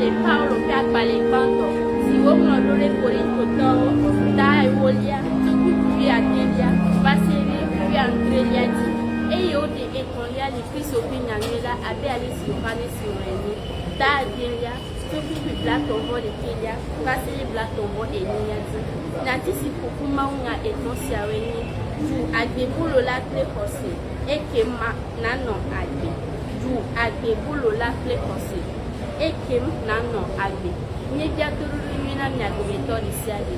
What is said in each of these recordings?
le Paulo ƒe agbalẽ gbãtɔ si woŋlɔ ɖo ɖe Korintotɔwo, ta ewolia, tso kpukpui wuiadelia va se ɖe wuiadrelia dzi, eye woɖe etɔ̃lia le Kristo ƒe Nyanyui la abe ale si Yohanes ŋlɔe ene, ta adelia, tso kpukpui blatɔ̃ vɔ ɖekɛlia va se ɖe blatɔ̃ vɔ enyilia dzi. Nyati si ƒo ƒu mawunya etɔ̃ siawoe nye, Ɖu agbebolo la kple xɔse, ekema nànɔ agbe. Ɖu agbebolo la kple xɔse, ekem nànɔ agbe. Míebia toɖoɖo nyui na mia dometɔ ɖesiaɖe.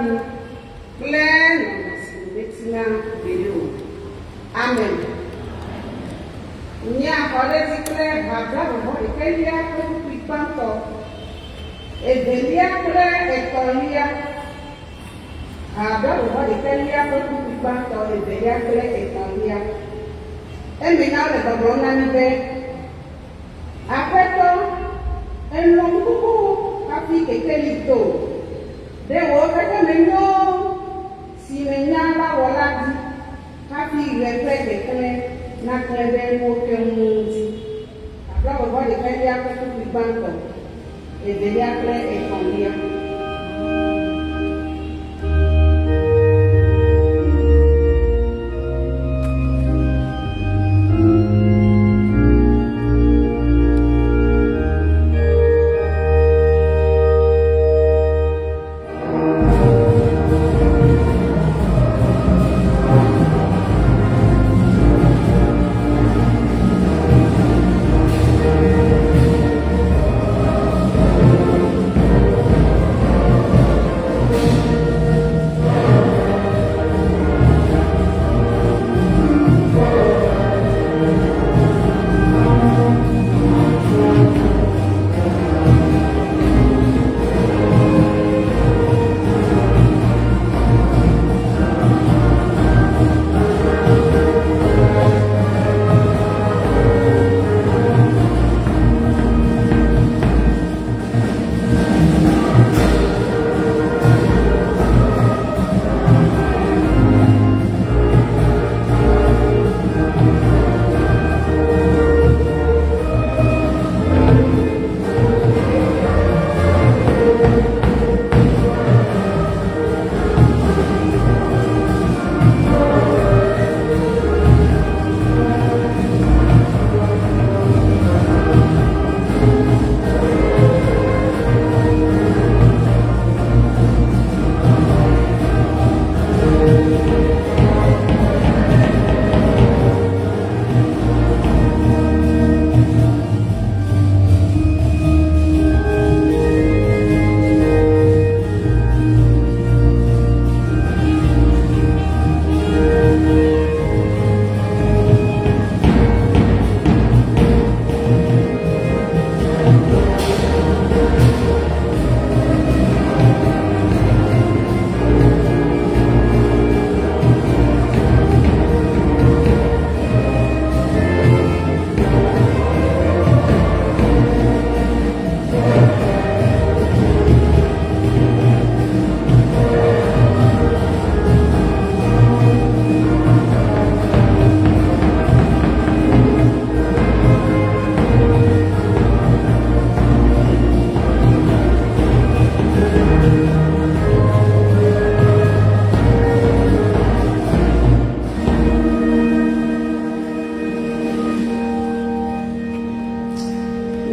nu kple lɔlɔ̃ si nu metsina gbeɖe o. Amen. Míaxɔ ɖe edzi kple ha blaeve-vɔ-ɖekɛlia ƒe kpukpui gbãtɔ, evelia kple etɔ̃lia. Ha blaeve-vɔ-ɖekɛlia ƒe kpukpui gbãtɔ, evelia kple etɔ̃lia. Eme na wole gbɔgblɔm na mí be, Aƒetɔ, èlɔ̃m xoxo hafi kekeli do. Ɖe wò xexeme nyo si nènya la wɔ la dzi hafi ɣe ƒe keklẽ naklẽ ɖe nuwo keŋ dzi. Ha blaeve-vɔ-ɖekɛlia ƒe kpukpui gbãtɔ, evelia kple etɔ̃lia.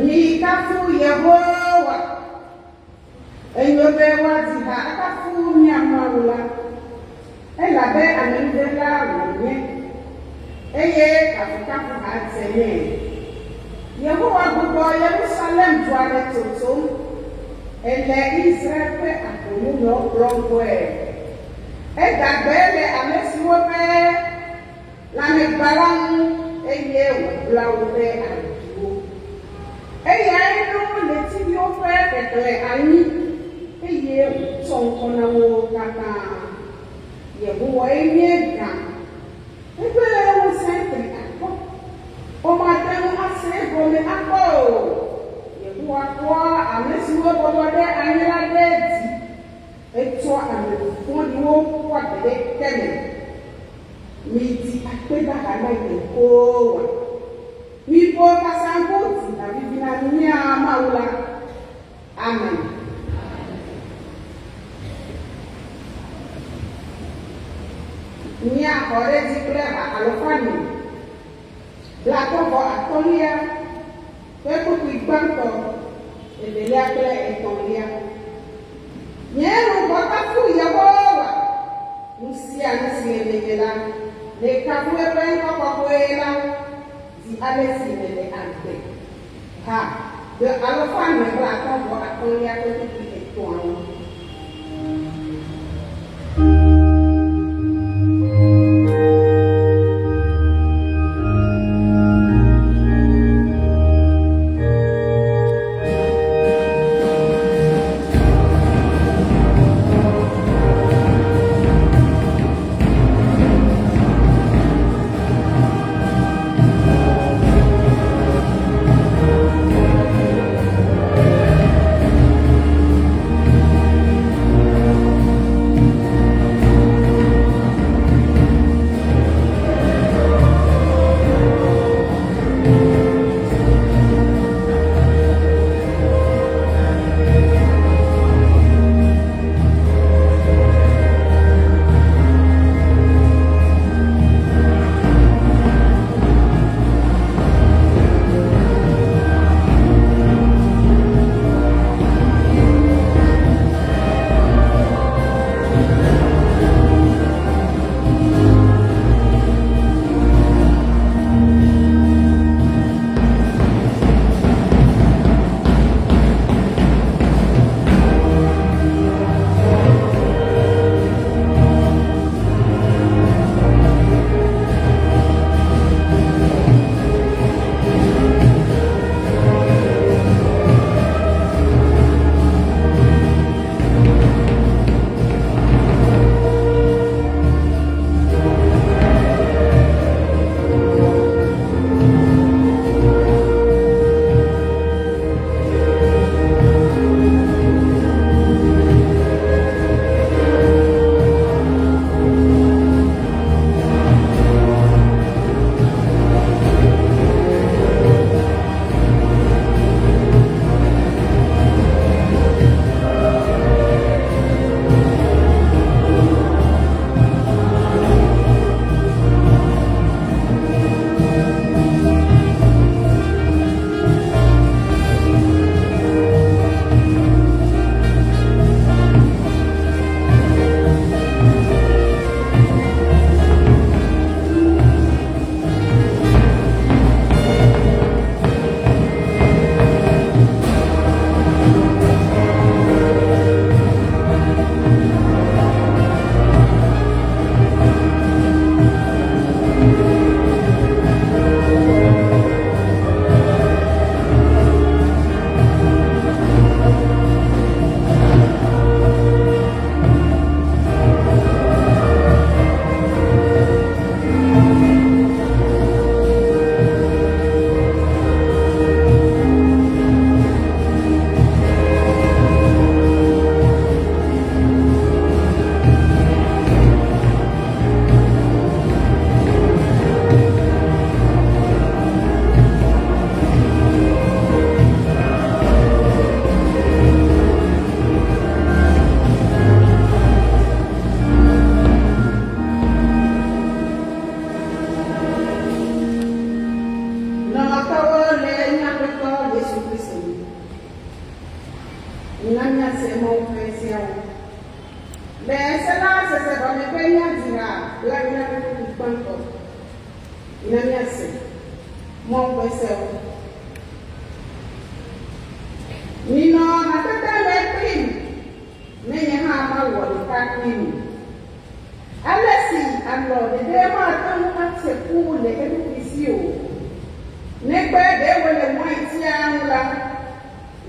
Mikafu Yehowa! Enyo be woadzi ha akafu mía Mawu la, elabe amenuvela wònye, eye kafukafuha dze nɛ. Yehowa gbugbɔ Yerusalem dua le tsotsom, ele Israel ƒe aboyomewo kplɔm gbɔe. Eda gbe le ame siwo ƒe lãme gbã la ŋu, eye wòbla woƒe aɖuwo. Eyae ɖo ɣletiviwo ƒe xexlẽ anyi, eye wòtsɔ ŋkɔ na wo katã. Yehowae nye gã, eƒe ŋusẽ tri akɔ, womate ŋu ase egɔme akpɔ o. Yehowa kɔa ame siwo bɔbɔ ɖe anyi la ɖe dzi. Etsɔa ame vɔ̃ɖiwo ƒua gbe ɖe ke me. Midzi akpedaha na Yehowa. Miƒo kasaŋku dzi havivi na mía Mawu la. Amen. Míaxɔ ɖe edzi kple ha alafa ene blaatɔ̃ vɔ atɔ̃lia ƒe kpukpui gbãtɔ, evelia kple etɔ̃lia. Nye luʋɔ kafu Yehowa, nu sia nu si le menye la, nekafu eƒe ŋkɔ kɔkɔe la zi ale si mele agbe. Ha bla alafa ene blaatɔ̃ vɔ atɔ̃lia ƒe kpukpui etɔ̃awo. vɔ megbe míadzi ha blanyi la ƒe kpukpui gbãtɔ. Mina míase Mawu ƒe sewo. Minɔ hadede me kplim, ne nye hã mawɔ ɖeka kpli mi. Ale si alɔ ɖeɖe mate ŋu atse ku le eɖokui si o, negbe ɖe wòle waintia ŋu la,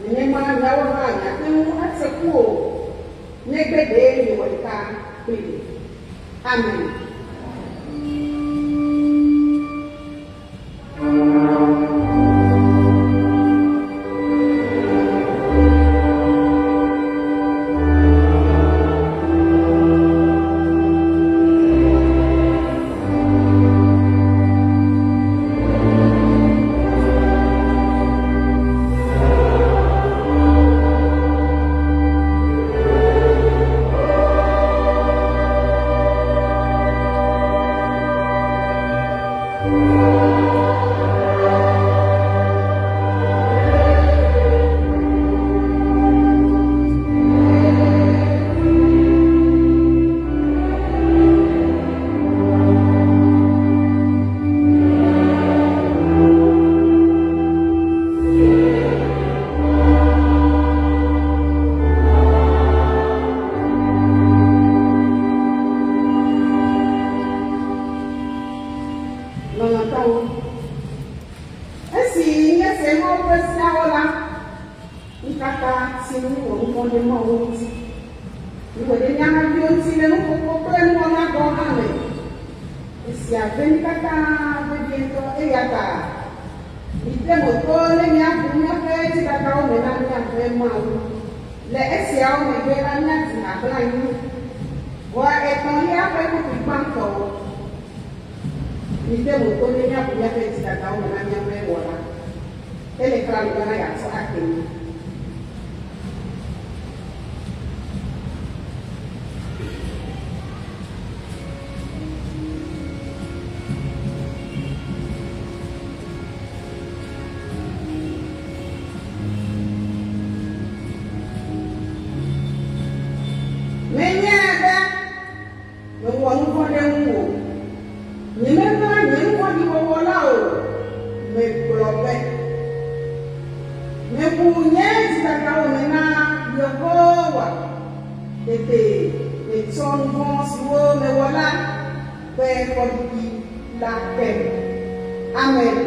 nenema miawo hã miate ŋu atse ku o, negbe ɖe miewɔ ɖeka kplim. Amen. Lɔlɔ̃tɔwo, esi míese Mawu ƒe seawo la, mí katã si nu míewɔ nu vɔ̃ ɖe Mawu ŋuti. Míewɔe ɖe mía nɔviwo ŋuti le nuƒoƒo kple nuwɔna gɔ̃ hã me. Esia ve mí katã vevie ŋutɔ, eya ta mide mo to ne míaʋu míaƒe dzidadawo me na míaƒe Mawu. Le esiawo megbe la, míadi ha blanyi vɔa etɔ̃lia ƒe kpukpui gbãtɔwo. Mide mo to ne míaʋu míaƒe dzidadawo me na míaƒe Wɔla. Ele klalo bena yeatsɔ ake mí. Menyae be mewɔ nu vɔ̃ ɖe ŋuwò. Nyemeɣla nye nu vɔ̃ɖi wɔwɔ la o. Megblɔ be, Meʋu nye dzidadawo me na Yehowa. Tete metsɔ nu vɔ̃ siwo mewɔ la ƒe fɔɖiɖi la kem. Amen.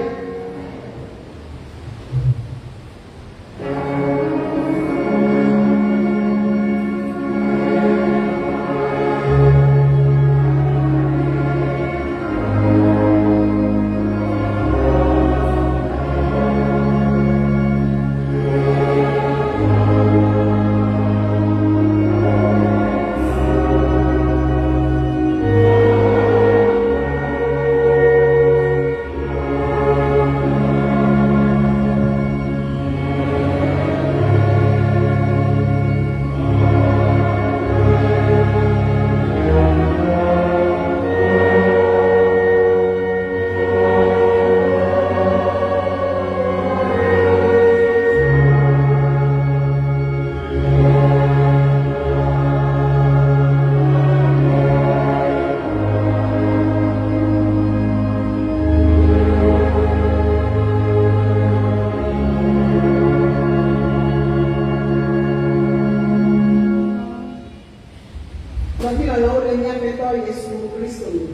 Nɔvi lɔlɔ̃wo le mía Aƒetɔ Yesu Kristo me.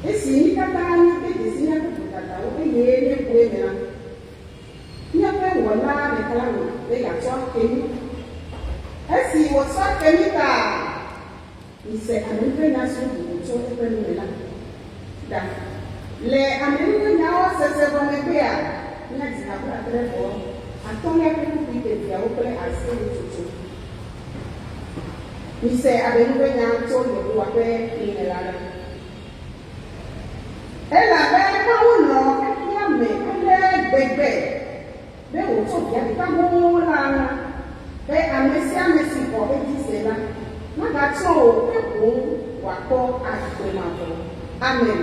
Esi mí katã míede dzesi míaƒe vodadawo eye míebu eme la, míaƒe Wɔla ɖeka la lɔ̃ be yeatsɔ ake mí. Esi wòtsɔ ke mí taa, Mise amenuvenya siwo ʋuʋu tso eƒe nu me la ɖa. Le amenuvenyawo sese vɔ megbea, míadzi ha blaadre vɔ atɔ̃lia ƒe kpukpui eveawo kple aseyetsotso. Mise amenuvenya tso Yehowa ƒe nu me la ɖa. Elabe Mawu lɔ̃ xexea me ale gbegbe be wòtsɔ Via ɖeka hoo la na, be ame sia ame si xɔ edzi se la, nagatsrɔ̃ o, ke boŋ wòakpɔ agbe mavɔ. Amen.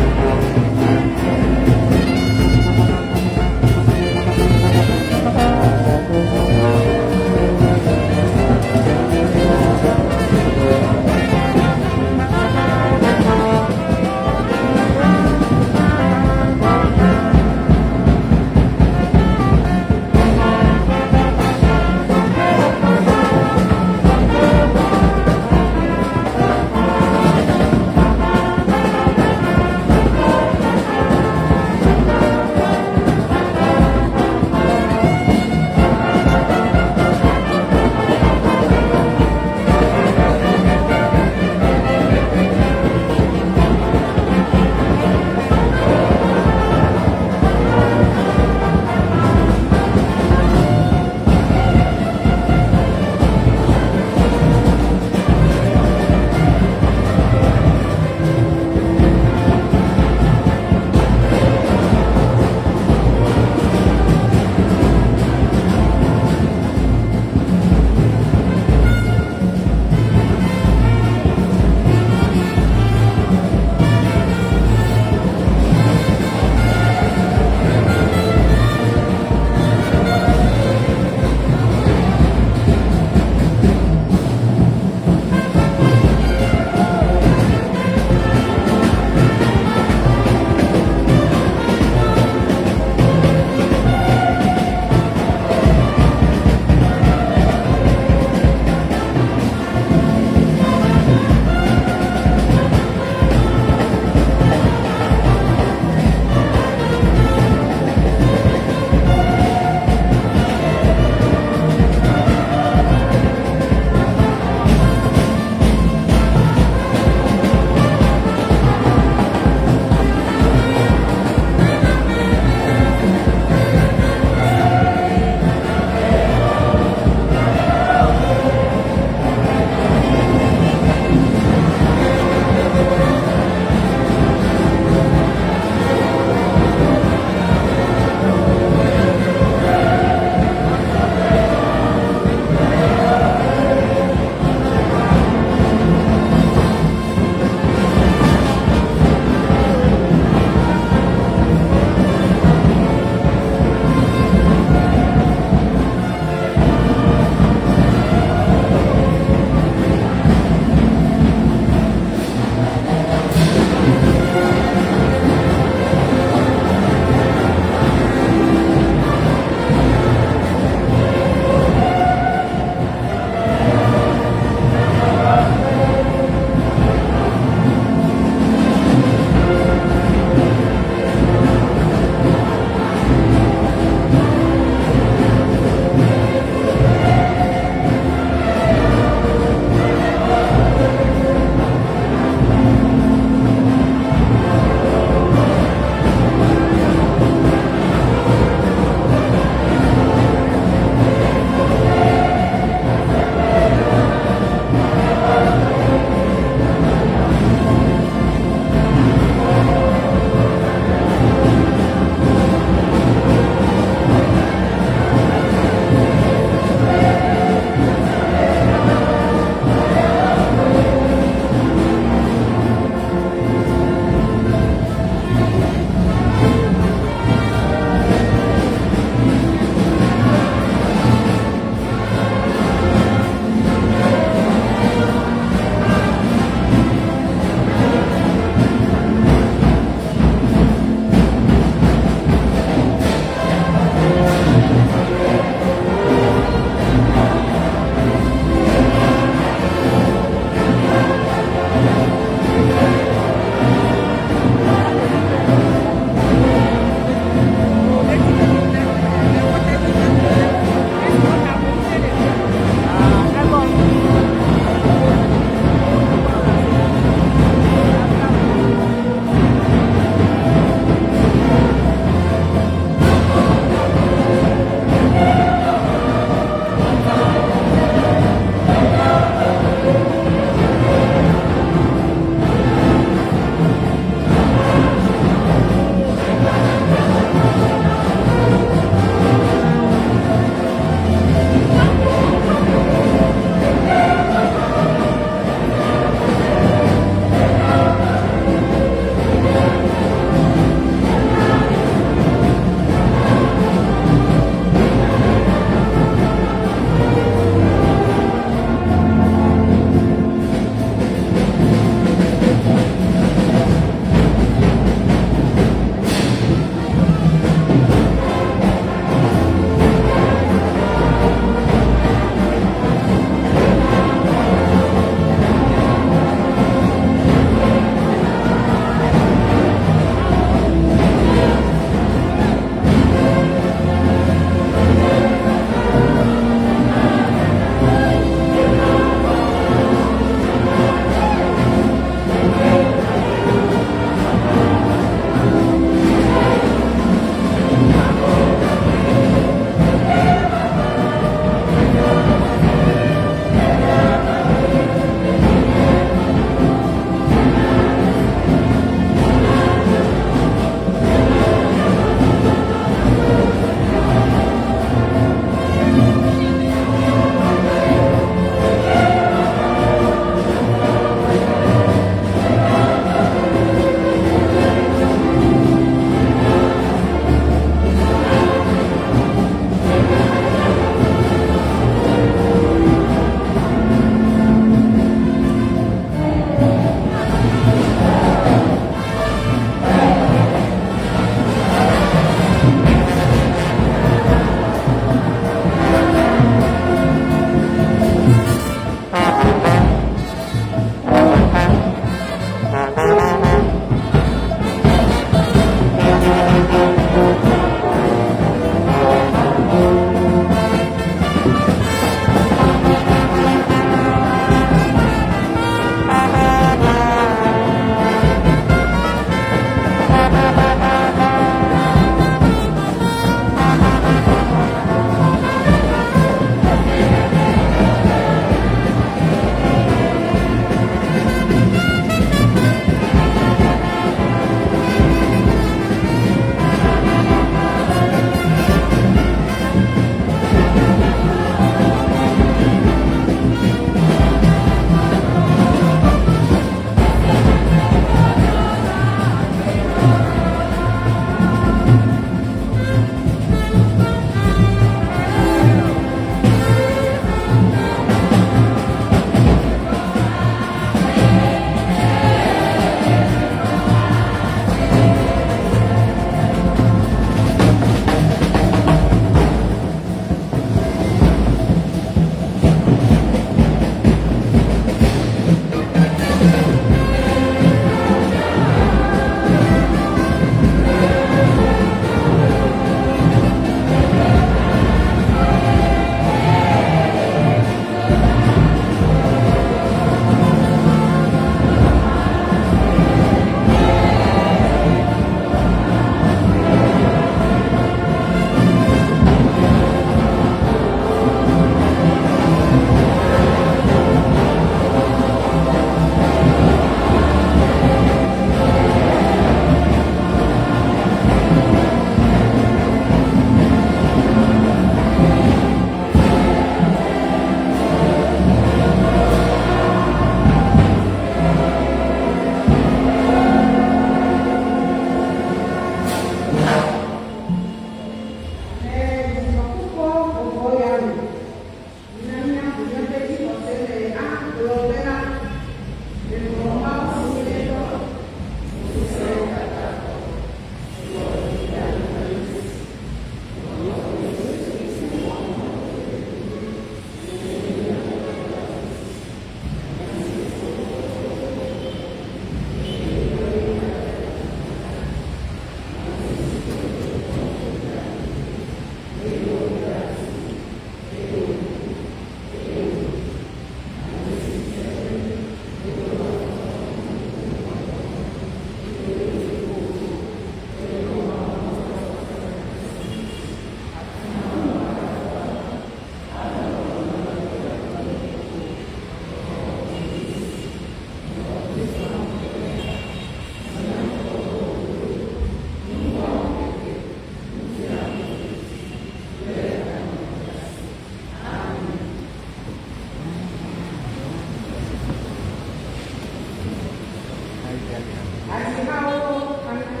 Hadzihawo ana.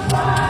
Amen.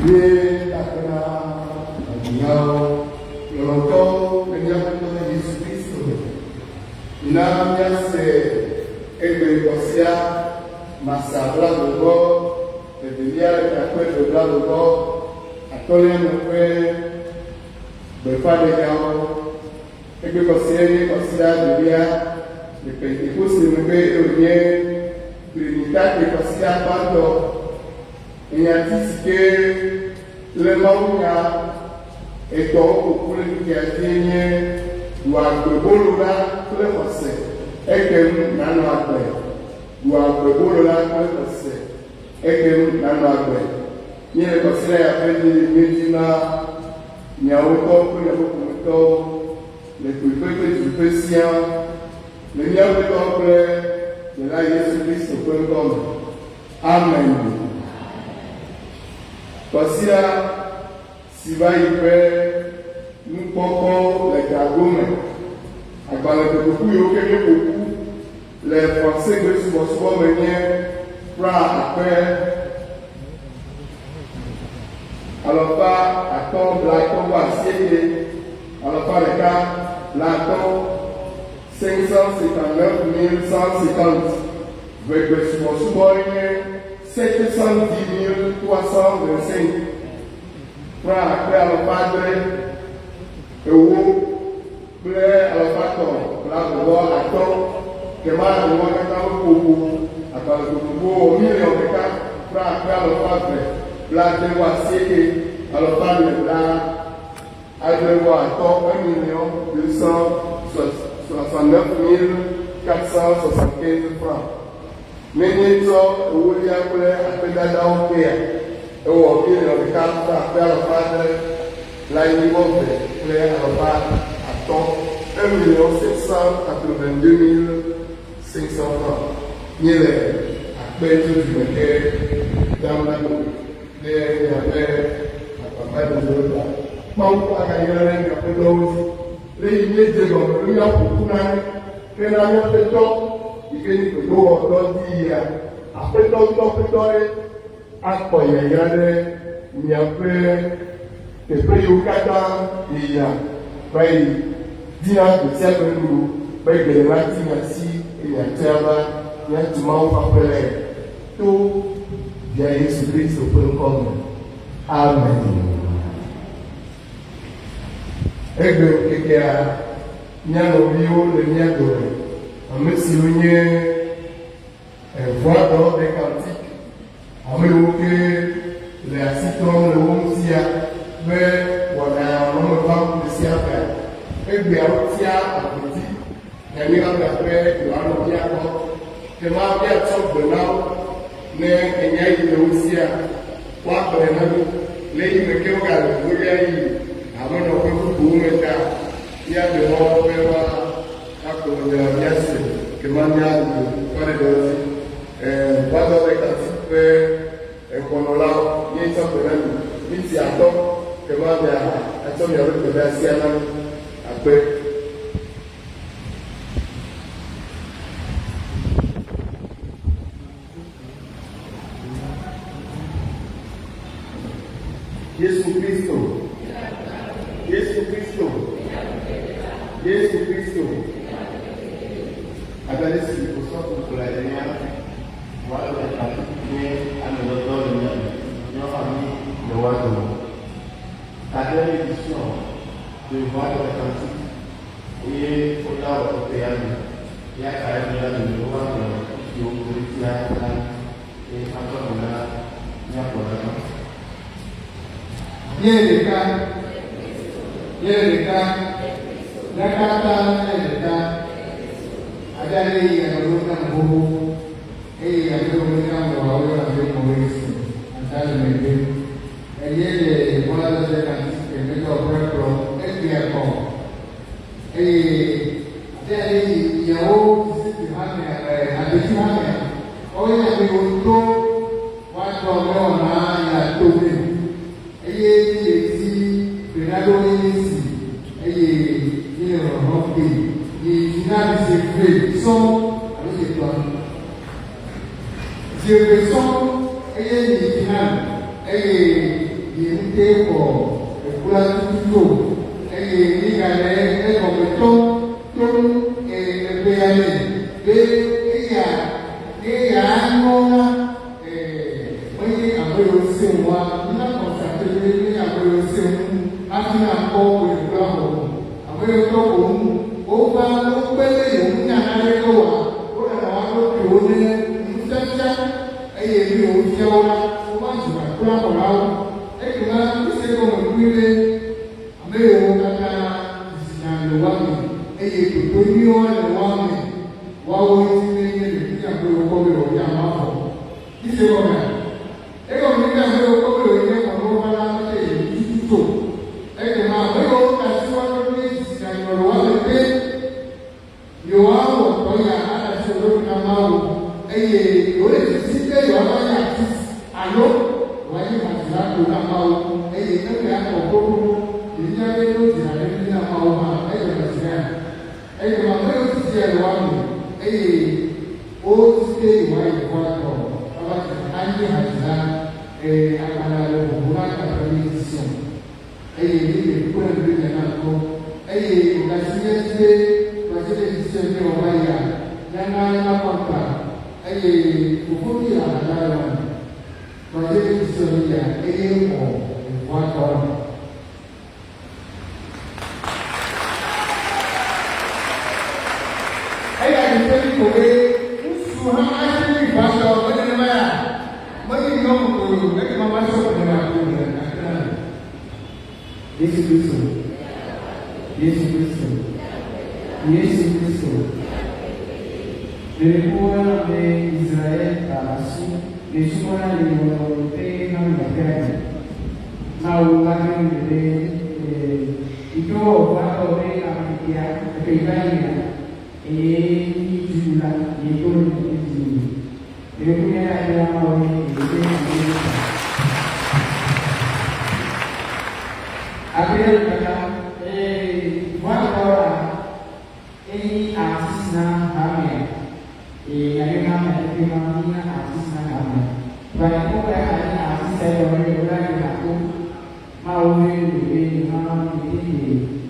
Míedakpena nɔvinyewo, lɔlɔ̃tɔwo le mía Aƒetɔ Yesu Kristo me. Mina míase egbe kɔsia masa blaeve vɔ evelia le ƒe akpe eve blaeve vɔ atɔ̃lia me ƒe gbeƒãɖenyawo. Egbe kɔsia nye kɔsia evelia le Pentekoste megbe eye wònye Trinitate kɔsia gbãtɔ. Enyati si ke le mawunya etɔ̃wo ƒo ƒu le ŋkekea dzie nye Ɖu agbebolo la kple xɔse, ekem nànɔ agbe. Ɖu agbebolo la kple xɔse, ekem nànɔ agbe. Míele kɔsiɖa ya ƒe nyuie dzi na miawo ŋutɔwo kple miaƒe ƒometɔwo le kpuiƒe kple didiƒe siaa le mía Aƒetɔ kple Ɖela Yesu Kristo ƒe ŋkɔ me. Amen. Kɔsia si va yi ƒe nukpɔkpɔ le ga gome. Agbalẽ kotoku yiwo ke míeƒo ƒu le Fransegbe subɔsubɔ me nye franc akpe alafa atɔ̃ blaatɔ̃ vɔ asieke, alafa ɖeka blaatɔ̃, 559 150. Ʋegbe subɔsubɔ nye 710 325 franc akpe alafa adre ewo kple alafa etɔ̃ blaeve vɔ atɔ̃. Kema ewoa katã woƒo ƒu agbalẽ kotokuwo wɔ miliɔn ɖeka franc akpe alafa eve blaade vɔ asieke alafa ene bla adre vɔ atɔ̃, un million deux cent soixante-neuf mille quatre cent soixante-quinze francs. Ne míetsɔ ewolia kple akpedadawo kpea, ewɔ miliɔn ɖeka kple akpe alafa adre blaenyi-vɔ-eve kple alafa atɔ̃, un million sept cent quatre-vingt-deux mille cinq cents francs. Míele akpe tso dzime ke dam na mi ɖe miaƒe agbagbadzedzewo ta. Mawu agayra ɖe miaƒe dɔwo dzi. Le yi míedze gɔme be míaƒo ƒu na mí hena míaƒe dɔ yi ke nyi gbedoxɔ dɔ dzi yia, Aƒetɔ ŋutɔ ƒe dɔ ye akpɔ yayra ɖe miaƒe teƒe yiwo katã mieyina va yi dina gbe sia gbe nuɖuɖu be geɖe nati mia si eye miate ava míatu Mawu ƒe aƒe lae to. Via Yesu Kristo ƒe ŋkɔ me. Amen. Egbe ŋkekea, mía nɔviwo le mía dome, ame siwo nye Voix d'Or des Cantiques, ame yiwo ke le asi trɔm le wo ŋutia be wɔna nɔ eme vam ƒe sia ƒea. Egbea wotia agbeti nyanyuihamea be yewoanɔ mía gbɔ. Ke ma míatsɔ gbe na wo ne enya yi le wo sia woagblɔe na mí. Le eyime ke wogale dodo ge ayi hamenɔƒe bubuwo me ta, míaɖe mɔ be woagblɔ nya míase ke ma míayi gbeƒãɖeɖewo dzi. Ɛ̃, woadɔ ɖe kati ƒe ŋgɔnɔlawo, míetsɔ gbe na mi. Míti atɔ ke ma miatsɔ miaƒe gbedeasia na mí. Akpe. Yesu Kristo. Yesu Kristo. Yesu Kristo. Abe ale si osɔfo gblɔe enea, woa le afi nye ame dɔdɔ le mía me, míawo hã mí le woa dome. Quatrième édition de Voix de l'Atlantique eye woɖawɔ kpekpea me. Eya ta mía dome wova gblɔ nu siwo ku ɖe eŋutia na mí eye matsɔ gbe na mía kplɔla. Míele ɖeka, míele ɖeka, mía katã míele ɖeka. Abe ale yi amewo nam xoxo eye amewo menya mɔawo yɔna be Maurice ata le megbe. Eye le Voix de l'Atlantique metsɔ ƒe kplɔ egbea kɔ. Eye abe ale yi miawo Ziti hamea, Abeti hamea, woawoe nye ame yiwo to woadɔ mewɔna ya to me. Eye míle dzi ƒe naɖewoe nye esi, eye míle hlɔ̃hlɔ̃m kpli. Yi dzi na zi eve sɔŋ alo zi etɔ̃. Zi eve sɔŋ eye mi dzi na eye mi ŋute xɔ ekula tututu o, eye míegale egɔme tɔm to egbea me be eya ne yeanyɔ la, menye ame yiwo sẽ ŋua, mína consacre be menye ame yiwo sẽ ŋu hafi nakpɔ ekula xɔ o. Ame yiwo tɔ boŋ wova wokpe ɖe yewo ŋu nya naneke oa, woɖena woa ɖokuiwo ne nufiafia eye nu yiwo wofia wo la, wova zuna kulaxɔlawo. Ekema mise egɔme kpli be ame yiwo katã zina le woa me eye ɖoɖo nyuiwo le woa me, woawoe di be nye le nye ame yiwo kpɔ be yewonya mavɔ. Mise egɔmea? Egɔme nye be ame yiwo kpɔ be yewonye xɔnuwo la mete yewo tututu o. Ekema ame yiwo ka asi woa ɖokui zina nɔ le woa me be yewoawɔ dɔ ya aɖasi wo ɖokui na Mawu eye yewole didim be yewoava nye artist alo yewoanye hadzila ko na Mawu eye eme akɔ xoxoxo yenya be ne wodzina ɖe vi na Mawu hã edzɔna dzi nɛ. Ekema ame yiwo didia le woa me eye wodi be yewoayi ʋɔa tɔ ava dzi anye hadzila agbalẽa le ʋuʋu na quatrième édition eye míele kuku na mi be miana ŋkɔ eye wògasi mía dzi be troisième édition ne wòava yia, míana míana kɔnta eye fofo mi le ahada le me. Troisième édition ne yia eye xɔ eʋua tɔ. Eya ɖekɛ li ko be ŋutsu hã ate ŋu va sɔ be nenema ya menye nyɔnu ko o, ekema masɔ ƒome la ko le gake na mi. Yesu Kristo, Yesu Kristo, Yesu Kristo. Ɖeviwo be Israel asu le subɔna le lɔlɔ̃nu ƒe hamea ƒe me. Mawu va ɖo nu be yi ke wowɔ va tɔ be ametia eƒe yi va yina eye yi dziɖula yi to le dzi. Ɖevi ne la ɖe Mawu ne eye be yi ta. Abe kaka va tɔ la eyi artiste na hamea eye ame hamea ƒe ma mi na artiste na hamea. Va ne ko be anyi artiste yɔ ne le la yi ako Mawu ne le be ma mi te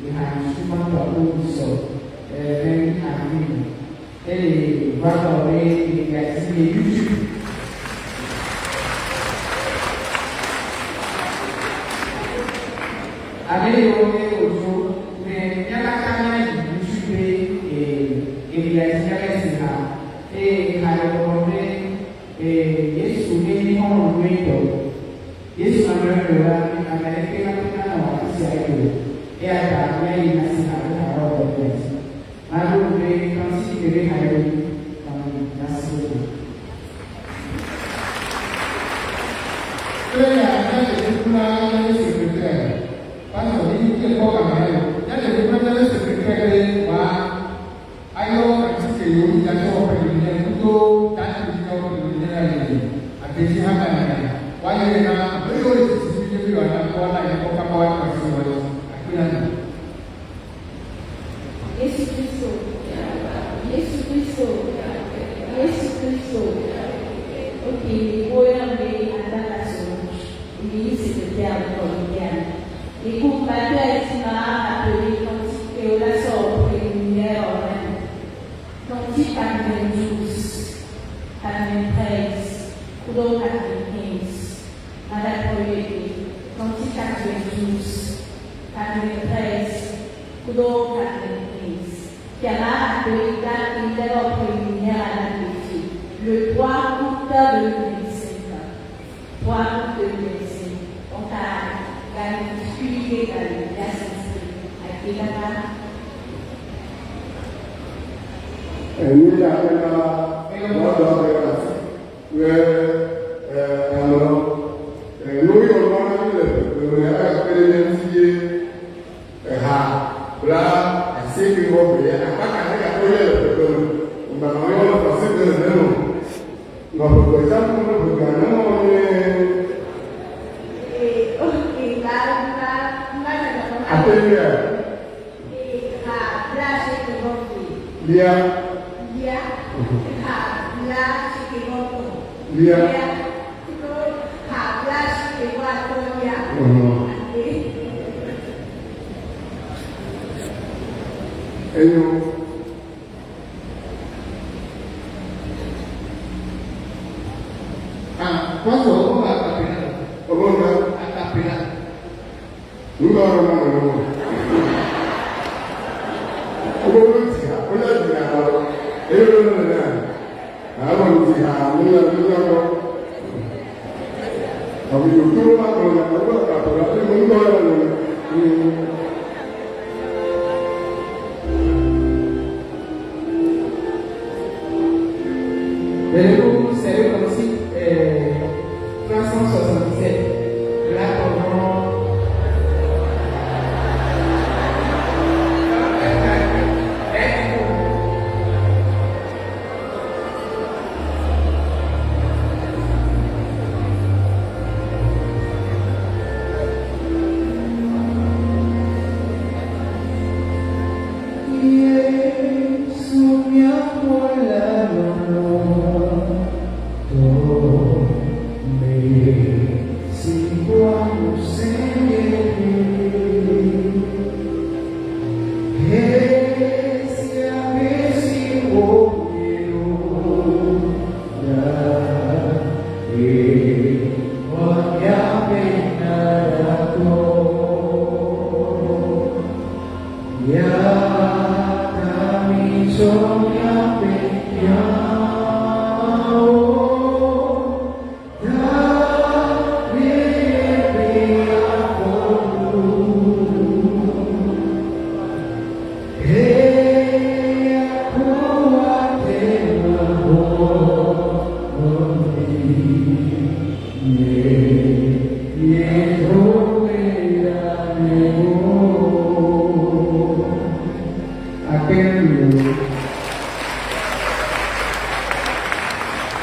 le ha sumɔtɔ ko sɔ ne ami eye va tɔ be le ya si le YouTube. Ame yiwo ke wòtso me míakaka míayi ŋutsu be elia dzi míava si ha eye ha le gbɔgblɔm be Yesu ye nye xɔlɔ̃ nyuitɔ. Yesu manɔmee la, ame aɖeke mate ŋu anɔ afi sia o. Eya ta míayi asi ha be hawo le elia dzi. Maɖo ŋu be cantique ke be ha ye nɔ merci beaucoup. Kple ya míaɖe kuku na míaƒe secrétaire, pastor mi ŋutɛ kpɔ game ya o, míaɖe kuku na míaƒe secrétaire be wòa ayɔ cantique yiwo mi dza tsɔ wɔ préliminaire kudo date yi mi dza wɔ préliminaire le adedzi hamea mea, woayɔe na ame yiwo le tsitsi vi be yewoanya kpɔ woana ye kpɔ kaba woatrɔ asi yewoa dzi. Akpe na mi. Yesu Kristo, Yesu Kristo, Yesu Kristo. Ok, woyɔm be Adakaso, menye secrétaire le comité a. Écoute, pasteur tu m'as rappelé cantique que la sort préliminaire Cantique 92, 93, kudo 95. Madame Koyeke, cantique 92, 93, kudo 95. Qui m'a rappelé date et préliminaire à la défi. Le 3 août 2025. 3 août 2025. Donc, à la difficulté d'assister à Ẹ̀mí àpẹẹrẹ lọ́dọ̀ ọ̀rẹ́ àti rẹ̀ àlọ́ lórí ọ̀nà nílẹ̀ rẹ̀ àpẹẹrẹ ti ẹ̀ha bla àṣírí ọ̀bẹ̀ àpákà ní àkóyè pẹ̀lú ìgbàna yọ̀ lọ́pàá sí ìbẹ̀rẹ̀ lẹ́nu lọ́pọ̀ ìjánu lọ́pọ̀ náà ní àpẹẹrẹ lia lia enyo Ah, pastor, o a cappella. ọgbọ́n A cappella. ńlọ ọ̀rọ̀ náà lọ́wọ́ ọgbọ́n ti ha ó yà ti ha lọ èyí ló ń lọ àwọn ti ha nílẹ̀ nílẹ̀ lọ àwọn yòókù ló máa lọ ní àwọn àkàtọ̀ láti mú ńlọ ọ̀rọ̀ lọ. Le c'est le cantique 377. Là, pendant. Yesu mi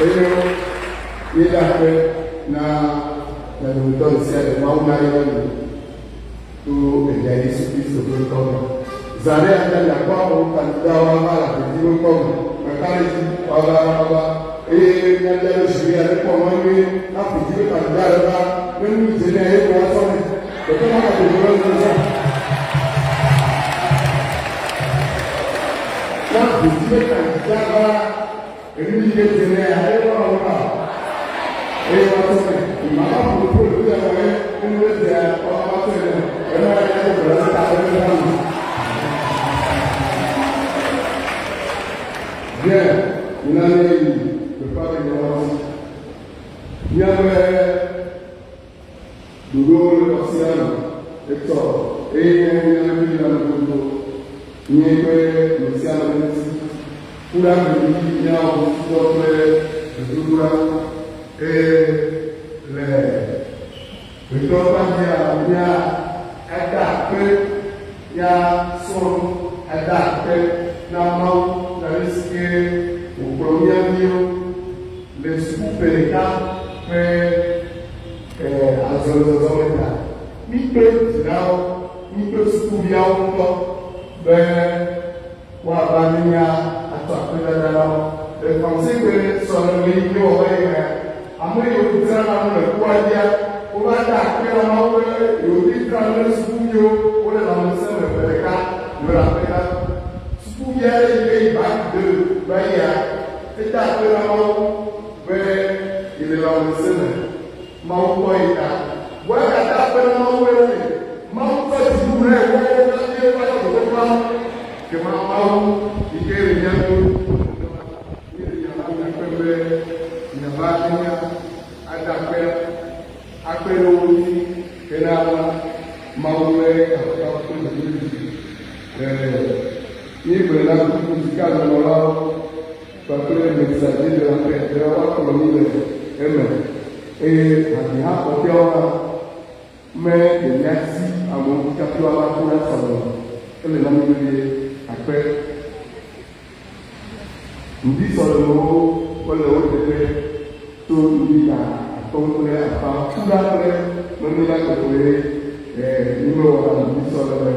Eyo míeɖakpe na mia dometɔ ɖe sia ɖe Mawu nayra mi to evia Yesu Kristo ƒe ŋkɔ me. Zã ɖe ya miakpɔ amewo kandidawo ava le aƒedzi ƒe ŋkɔ me. Meka ɖe dzi woava woava eye míabia ɖe jury aɖe kpɔ mɔ nyuie na aƒedzi ƒe kandida ɖe va ne nu dze nɛ eye woasɔ nɛ. Teƒe ma gaƒoƒo ɖe ŋu zã. Na aƒedzi ƒe kandida va enu yi ke dze nɛ eye woawɔ na eye woasɔ nɛ. Mama ƒoƒo le fi ya wɔ ye enu ɖe dzea woava sɔe nɛ. Ema ya Ɖoɖowo le kɔsia me. Etsɔ eye nye míaƒe Biblia me gbogbo nye ƒe mesiame ŋuti kuɖa vevi míawɔ ŋutidɔ kple gbedodoɖa eye le ɣetrɔ kpadzia mía ada akpe mía srɔ̃ nu ada akpe na Mawu le alesi ke wòkplɔ mía viwo le sukuƒe ɖeka ƒe azɔlizɔzɔ me ta. Mí kple dzilawo, mí kple sukuviawo ŋutɔ be woava ne mía atsɔ akpedada na wo. Le Fransegbe sɔleme yi míewɔ va yi mea, ame yiwo dzrana nu le kua dzia, wova da akpe na Mawu be yewote dzra nu ne sukuviwo wole lãmesẽ me ƒe ɖeka, yewole akpe dam. Sukuvi aɖe yi ke yi bac deux va yia, eda akpe na Mawu be yele lãmesẽ me. Mawu kpɔ ye ta. Vɔ eya ta akpe na Mawu be ne Mawu tsɔ dziɖuɖu na yewo woƒe viwo va yɔ dɔdɔdɔa, kema Mawu yi ke le mía do nenema míele mia va mia kpem be miava ne mía ada akpe akpe ɖe wo ŋuti hena Mawu ƒe kafukafu kple dzidziɖedzi. Míegblɔe na kuku dzikanɔnɔlawo. Kpakple Mɛsia dzi le la ƒe be woakplɔ mí le eme, eye hadziha kpɔtɔeawo hã me ɖe míati amewo ŋuti hafi woava ku ɖe sɔleme. Ele na mí vevie akpe. Ŋdi sɔlemewo wole wo teƒe tso ŋdi ga atɔ̃ kple afã ku ɖa kple memlina kɔkɔe e mímewɔna ŋdi sɔleme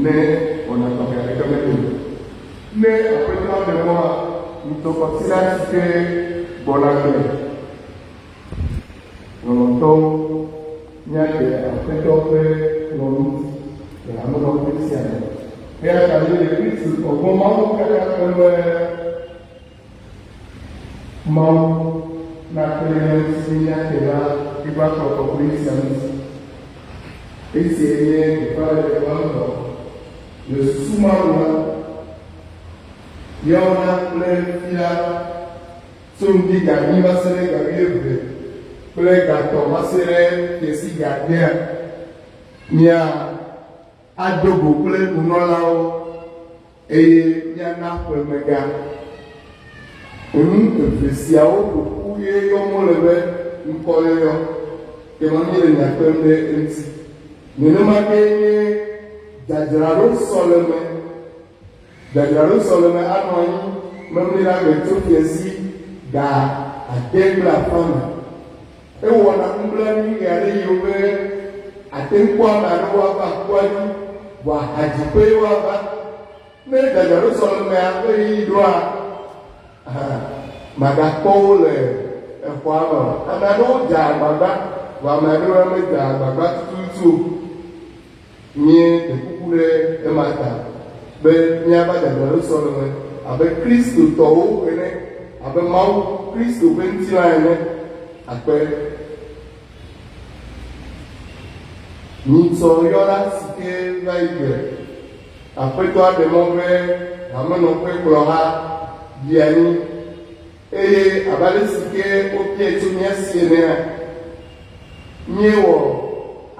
ne wɔna tɔxɛ aɖeke meli o. Ne Aƒetɔ ɖe mɔa, ŋutɔkɔsila si ke gbɔna gbe. Lɔlɔ̃tɔwo, míaɖe Aƒetɔ ƒe kplɔ̃ ŋuti le hamenɔƒe sia me. Eya ta míele Kristotɔ gbɔ Mawu katã kpem be Mawu nakpe ɖe mía ŋuti be míate va eƒe akplɔ kɔkɔe sia ŋuti. Esiae nye gbeƒãɖeɖe gbãtɔ. Le susu ma nu la, míawo kple fia tso ŋdi ga enyi va se ɖe ga wuieve kple ga etɔ̃ va se ɖe fiẽsi ga adea, mía ado go kple nunɔlawo eye míana ƒemega. Enu eve siawo ƒo ƒu ye yɔm wole be ŋkɔyɔyɔ, kema míele nya kpem ɖe eŋuti. Nenema kee nye dzadzraɖo sɔleme. Dzadzraɖo sɔleme anɔ anyi Memleɖagbe tso fiẽsi ga ade kple afã me. Ewɔna nublanui ɣeaɖeɣiwo be àte ŋu kpɔ ame aɖewo woava kua dzi, vɔa hadziƒee woava. Ne dzadzraɖo sɔlemea ƒe ɣeyiɣi ɖoa, màgakpɔ wo le exɔa me o. Ame aɖewo dzea agbagba, vɔ ame aɖewo ya medzea agbagba tututu o. Míeɖe kuku ɖe ema ta be míava dzadzraɖo sɔleme abe Kristotɔwo ene, abe Mawu Kristo ƒe ŋutilã ene. Akpe. Nyitsɔ yɔla si ke va yi gbe. Aƒetɔa ɖe mɔ be hamenɔƒe kplɔha ɖi anyi, eye abe ale si ke wobiae tso mía si enea, míewɔ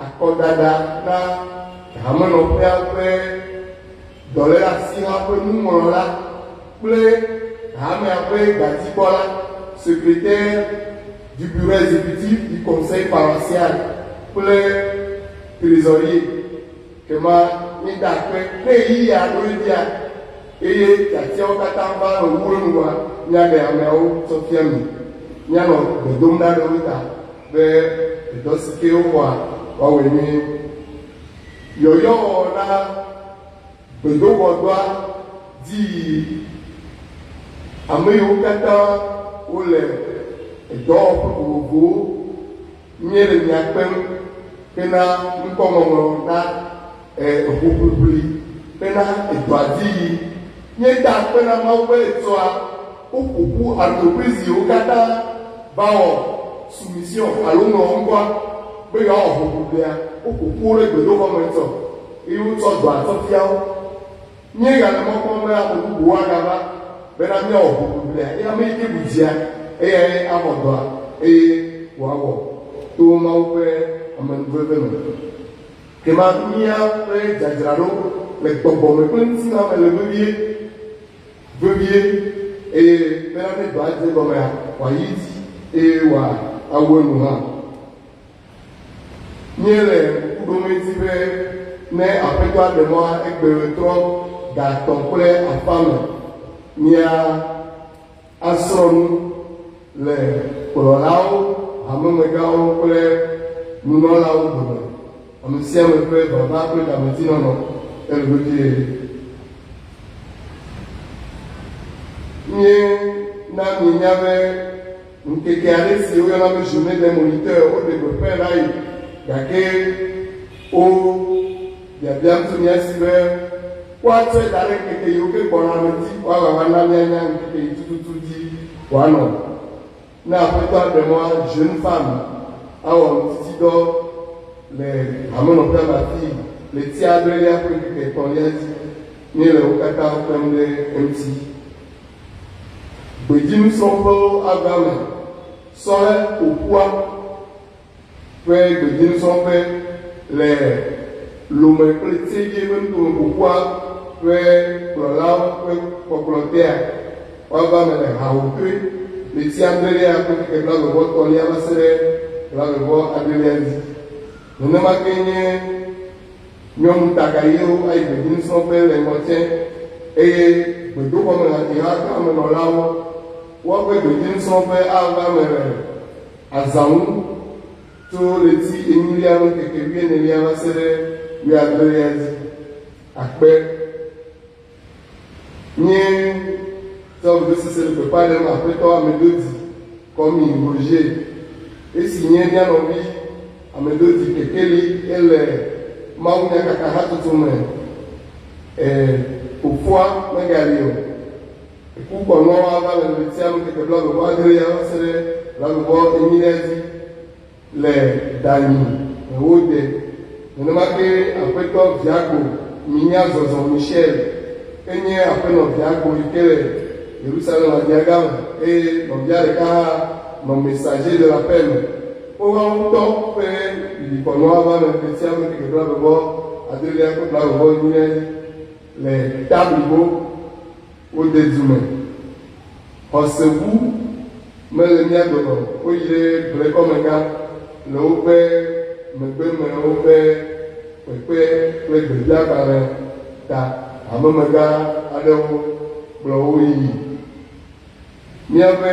akɔdada na hamenɔƒea ƒe dɔléleasiha ƒe nuŋlɔla kple hamea ƒe gadzikpɔla, secrétaire du bureau exécutif du conseil paroissial, kple trésorier. Kema mída akpe ne ɣeyiɣia ɖo edzia, eye tiatiawo katã va nɔ wu enua, míaɖe ameawo tsɔ fia mi. Míanɔ gbe dom ɖa ɖe wo ta be edɔ si ke wowɔa, woawɔe nyuie. Yɔyɔwɔwɔ na gbedoxɔdɔa dzi yiyi. Ame yiwo katã wole edɔwɔƒe vovovowo Míele mia kpem hena ŋkɔŋɔŋlɔ na hoʋiʋli hena edɔa dzi yiyi. Míeda akpe na Mawu be etsɔa woƒo ƒu entreprise yiwo katã va wɔ soumission alo ŋlɔ ŋkɔa be yewoawɔ hoʋiʋlia. Woƒo ƒu wo ɖe gbedoxɔ me ŋutɔ eye wotsɔ dɔa tsɔ fia wo. Míegale mɔ kpɔm be ame bubuwo agava bena míawɔ hoʋiʋlia eye ame yi ke ɖu dzia, eyae axɔ dɔa eye wòawɔ to Mawu ƒe amenuveve me. Kema míaƒe dzadzraɖo le gbɔgbɔ me kple ŋutilã me le vevie, vevie, eye bena ne dɔa dze egɔmea, wòayi edzi eye wòawu enu hã. Míele ŋku ɖom edzi be ne Aƒetɔa ɖe mɔa, egbe ɣetrɔ ga etɔ̃ kple afã me mía asrɔ̃ nu le kplɔlawo, hamemegãwo kple nunɔlawo dome. Ame sia ame ƒe vava kple gamedzinɔnɔ ele vevie. Míena mienya be ŋkeke aɖe si woyɔna be Journée des moniteurs woɖe gbeƒãe va yi gake wo biabiam tso mía si be woatsɔe da ɖe ŋkeke yiwo ke gbɔna me dzi woava na míanya ŋkeke yi tututu dzi wòanɔ. Ne Aƒetɔa ɖe mɔa, Jeune Femme awɔ nutitidɔ le hamenɔƒea me afii ɣleti adrelia ƒe ŋkeke etɔ̃lia dzi. Míele wo katã kpem ɖe eŋuti. Gbedzinusrɔ̃ƒewo ava eme. Sɔhɛ ƒoƒua ƒe gbedzinusrɔ̃ƒe le Lome kple Tsedzie ƒe nutome ƒoƒua ƒe kplɔlawo ƒe kpɔkplɔ tea, woava eme le Hawotoe ɣleti adrelia ƒe ŋkeke blaeve-vɔ-etɔ̃lia va se ɖe blaeve-vɔ-adrelia dzi. Nenema kee nye nyɔnu tagayiwo ayi gbedzinusrɔ̃ƒe le Ŋɔtsɛ eye gbedoxɔme hadziha gã me nɔlawo woaƒe gbedzinusrɔ̃ƒe ava eme le Azãwu tso ɣleti enyilia ƒe ŋkeke wuienelia va se ɖe wuiadrelia dzi akpe. Nye tsɔ vevesese le gbeƒã ɖem Aƒetɔ Amedodi Kɔmi Roger, esi nye mía nɔvi Amedodi Kekeli ele mawunyakaka hatsotso me e fofoa megali o. Eku kɔnuawo ava le ɣletia me ŋkeke blaeve vɔ adrelia va se ɖe blaeve vɔ enyilia dzi le Danyi me wode. Nenema ke Aƒetɔ Viago Minya Zɔzɔ Michel enye aƒenɔ Viago yi ke le Yerusalem aɖiaga me eye nɔvia ɖeka hã nɔ Messager de la Paix me. Woawo ŋutɔ ƒe ɖiɖikɔnua va le ɣletia me ŋkeke blaeve vɔ adrelia kple blaeve vɔ enyilia dzi le Tablibo. Wode du me. Xɔse ŋu mele mía dome o. Woyi ɖe gblẽkɔmegã le woƒe megbemewo ƒe kpekpe kple gbebiagbalẽ ta. Hamemegã aɖewo kplɔ wo yii. Míaƒe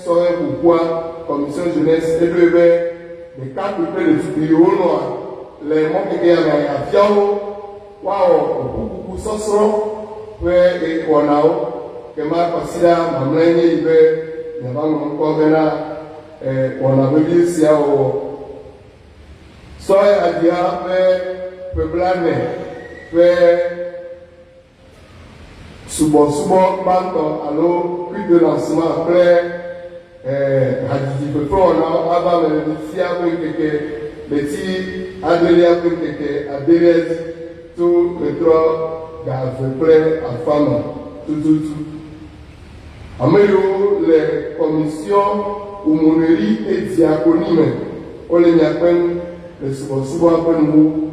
sɔhɛ ƒoƒua, Commission Jeunesse, eɖoe be ɖekakpui kple ɖetugbui yiwo nɔa le mɔkekea me afia wo woawɔ ʋukuku sɔsrɔ̃ ƒe wɔnawo. Kema kwasiɖa mamlɛa nye yi be miava ŋlɔ ŋkɔ hena wɔna vevi sia wɔwɔ. Sɔhɛ Adziha ƒe ƒe blaene ƒe Subɔsubɔ gbãtɔ alo culte de lancement kple hadzidzi fefewɔnawo ava eme le ɣletia ƒe ŋkeke ɣleti adrelia ƒe ŋkeke adelia dzi tso ɣetrɔ ga eve kple afã me tututu. Ame yiwo le Commission Aumônerie et Diaconie me wole mia kpem le subɔsubɔa ƒe nuwuwu.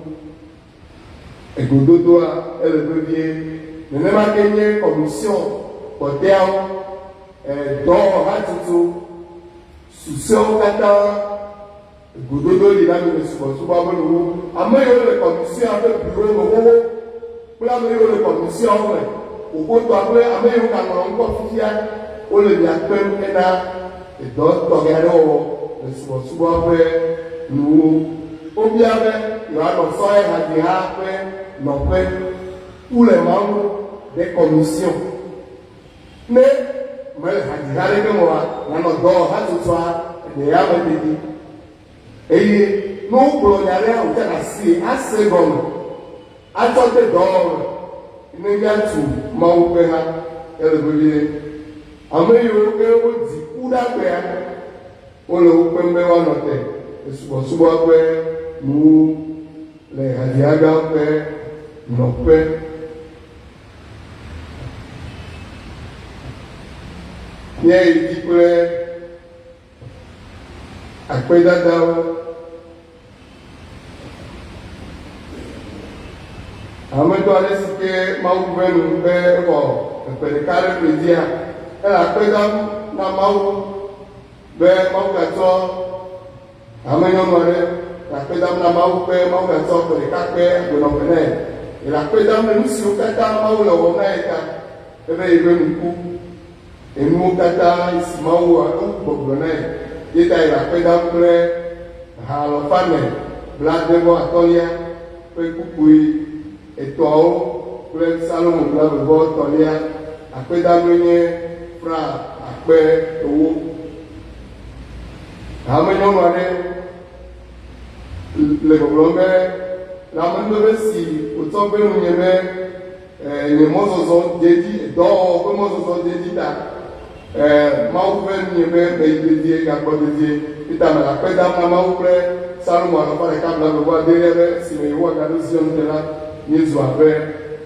Egododoa, ele vevie. Nenema ke nye kɔmisiɔn kpɔtɛawo, dɔwɔhatutu susɔewo katã, egododo li na mi le subɔsubɔa ƒe nuwuwu. Ame yiwo le kɔmisiɔa ƒe bureau me xoxo kple ame yiwo le kɔmisiɔawo me xoxotɔa kple ame yiwo gaŋlɔ ŋkɔ fifia, wole mia kpem hena edɔ tɔxɛ aɖe wɔwɔ le subɔsubɔa ƒe nuwuwu. Wobia be yewoanɔ sɔhɛ hadziha ƒe nɔƒe ou les membres des commissions. Ne mèle hadziha aɖeke me oa, nànɔ dɔwɔhatsotsoa ɖe ya me teti. Eye ne wogblɔ nya aɖea, wò tsã nàsee ase egɔme atsɔ de dɔwɔwɔ me ne míatu Mawu ƒe ha. Ele vevie. Ame yiwo ke wodzi ku ɖe agbea, Wole wo kpem be woanɔ te le subɔsubɔa ƒe nuwuwu le hadziha ƒe nɔƒe. Míayi edzi kple akpedadawo. Hametɔ aɖe si ke Mawu ve nu be exɔ eƒe ɖeka ɖe ƒe dzia, ele akpe dam na Mawu be Mawu gatsɔ hamenyɔnu aɖe le akpe dam na Mawu be Mawu gatsɔ ƒe ɖeka kpe agbenɔƒe nɛ. Ele akpe dam le nu siwo katã Mawu le wɔm na ye ta. Ebe yeƒe nu ku. Enuwo katã si Mawu wɔ ewu gbɔgblɔ na ye. Ye ta yele akpe dam kple ha alafa ene blaade vɔ atɔ̃lia ƒe kpukpui etɔ̃awo kple Psalomo blaeve vɔ etɔ̃lia. Akpedamue nye fra akpe ewo. Hamenyɔnu aɖe le gbɔgblɔm be, Le amenuveve si wòtsɔ ve nunye be Nye mɔzɔzɔ dze edzi, dɔwɔwɔ ƒe mɔzɔzɔ dze edzi ta. Mawu ve nunye be meyi dedie gagbɔ dedie. Peter mele akpe dam na Mawu kple Salomo alafa ɖeka blaeve vɔ adelia be esime Yehowa gaɖo Zion te la, míezu abe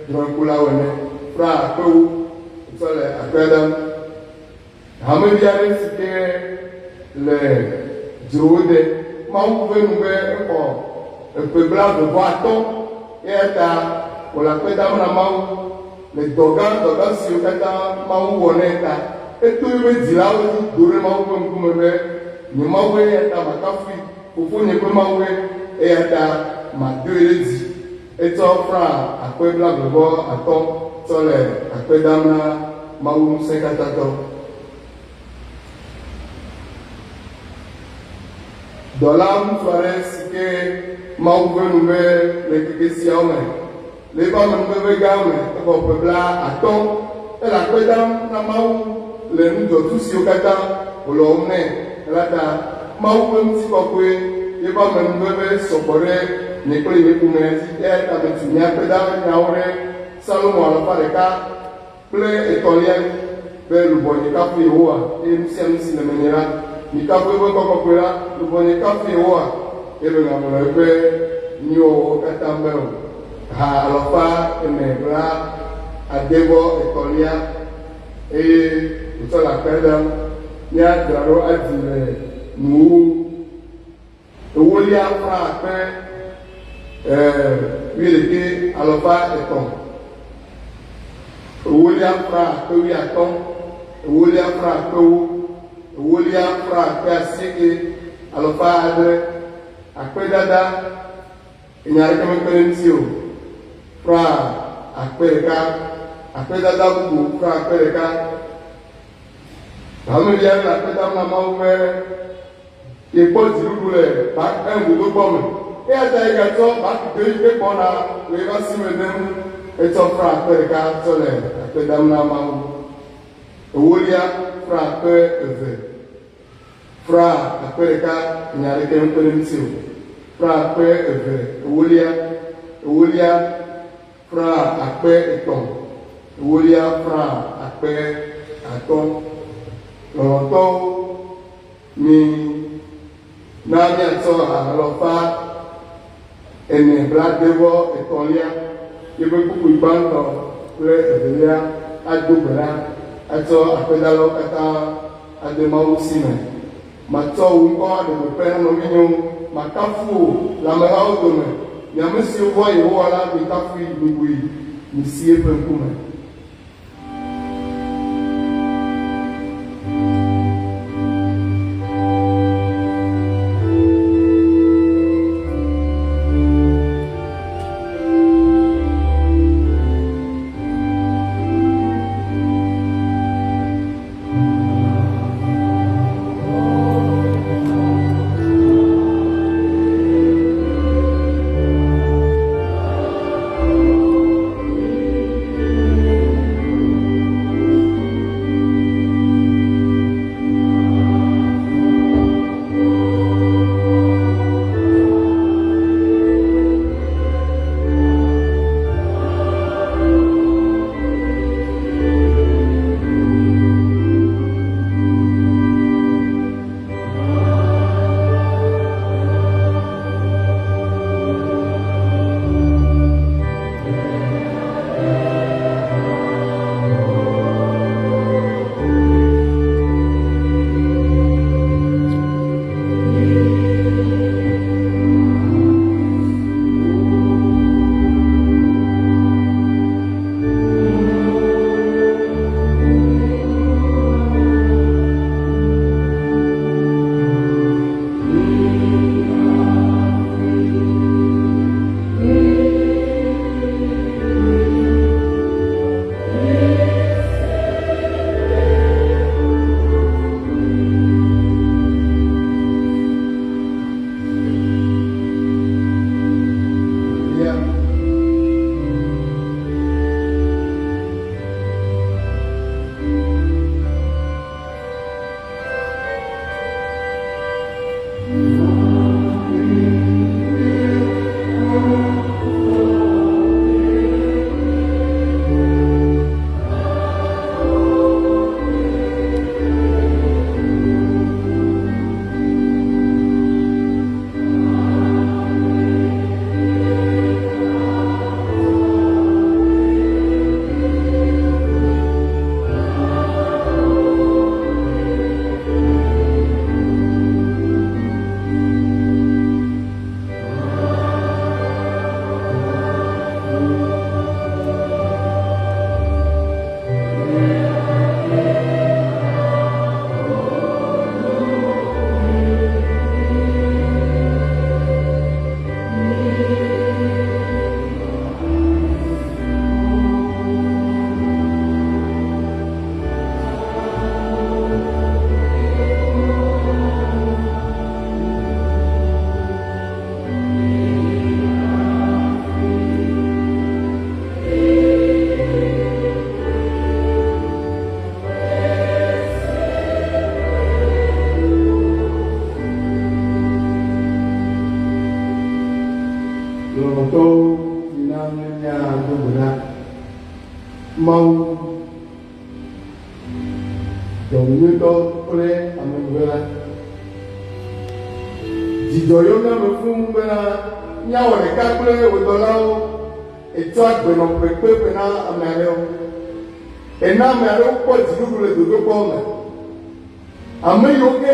drɔ̃ekulawo ene. Fra akpewo tsɔ le akpea dam. Hamevi aɖe si ke le dzrowo de Mawu ƒe nu be exɔ eƒe blaeve-vɔ-atɔ̃, eya ta wòle akpe dam na Mawu le dɔ gã dɔ gã siwo katã Mawu wɔ nɛ ta. Eto eƒe dzilawo dzi do ɖe Mawu ƒe ŋkume be, Nye Mawue, eya ta makafui, fofonye ƒe Mawue, eya ta madoe ɖe dzi. Etsɔ fra akpe blaeve-vɔ-atɔ̃ tsɔ le akpe dam na Mawu Ŋusẽkatãtɔ. Dɔla ŋutsu aɖe si ke Mawu ƒe nu be le ŋkeke siawo me, le eƒe amenuveve gã me, exɔ ƒe blaatɔ̃. Ele akpe dam na Mawu le nu dzɔtsu siwo katã wòle wɔm nɛ la ta. Mawu ƒe ŋutikɔkɔe, yeƒe amenuveve sɔgbɔ ɖe nye kple nye ƒomea dzi, eya ta metu nye akpedanyawo ɖe Psalomo alafa ɖeka kple etɔ̃lia dzi be, Luʋɔnye kafu Yehowa, eye nu sia nu si le menye la, mikafu eƒe ŋkɔ kɔkɔe la. Luʋɔnye kafu Yehowa, eye megaŋlɔ eƒe nyuiwɔwɔwo katã be o. Ha alafa ene bla ade vɔ etɔ̃lia, eye wòtsɔ le akpea dam. Míadzra ɖo adi le nuwuwu ewolia fra akpe wuiɖekɛ alafa etɔ̃, ewolia fra akpe wuiatɔ̃, ewolia fra akpe ewo, ewolia fra akpe asieke alafa adre, akpedada Nya aɖeke mekpe ɖe eŋuti o. Fra akpe ɖeka, akpedada bubu fra akpe ɖeka. Hamevi aɖe le akpe dam na Mawu be yekpɔ dziɖuɖu le eŋgodogbɔ me. Eya ta yegatsɔ baki yi ke gbɔna le eƒe asi me dem. Etsɔ fra akpe ɖeka tsɔ le akpe dam na Mawu. Ewolia, fra akpe eve. Fra akpe ɖeka nya aɖeke mekpe ɖe eŋuti o. Fra akpe eve ewolia, ewolia, fra akpe etɔ̃, ewolia, fra akpe atɔ̃. Lɔlɔ̃tɔwo, mi na míatsɔ ha alafa ene blaade vɔ etɔ̃lia, yeƒe kpukpui gbãtɔ kple evelia ado gbe ɖa atsɔ akpedalawo katã Ade Mawu si me. Matsɔ wò ŋkɔ aɖe gbeƒãe na nɔvinyewo, makafu wò le amehawo dome. Mi ame siwo vɔ̃a Yehowa la, mikafui, mibui, misi eƒe ŋkume. Lɔlɔ̃tɔwo, mina ne míado gbe ɖa. Mawu, dɔmenyuitɔ kple amenuvela, dzidzɔ yɔ mía me fũu bena míawɔ ɖeka kple wò dɔlawo. Ètsɔ agbenɔƒe kpe ƒe na ame aɖewo. Èna ame aɖewo kpɔ dziɖuɖu le dodokpɔ me. Ame yiwo ke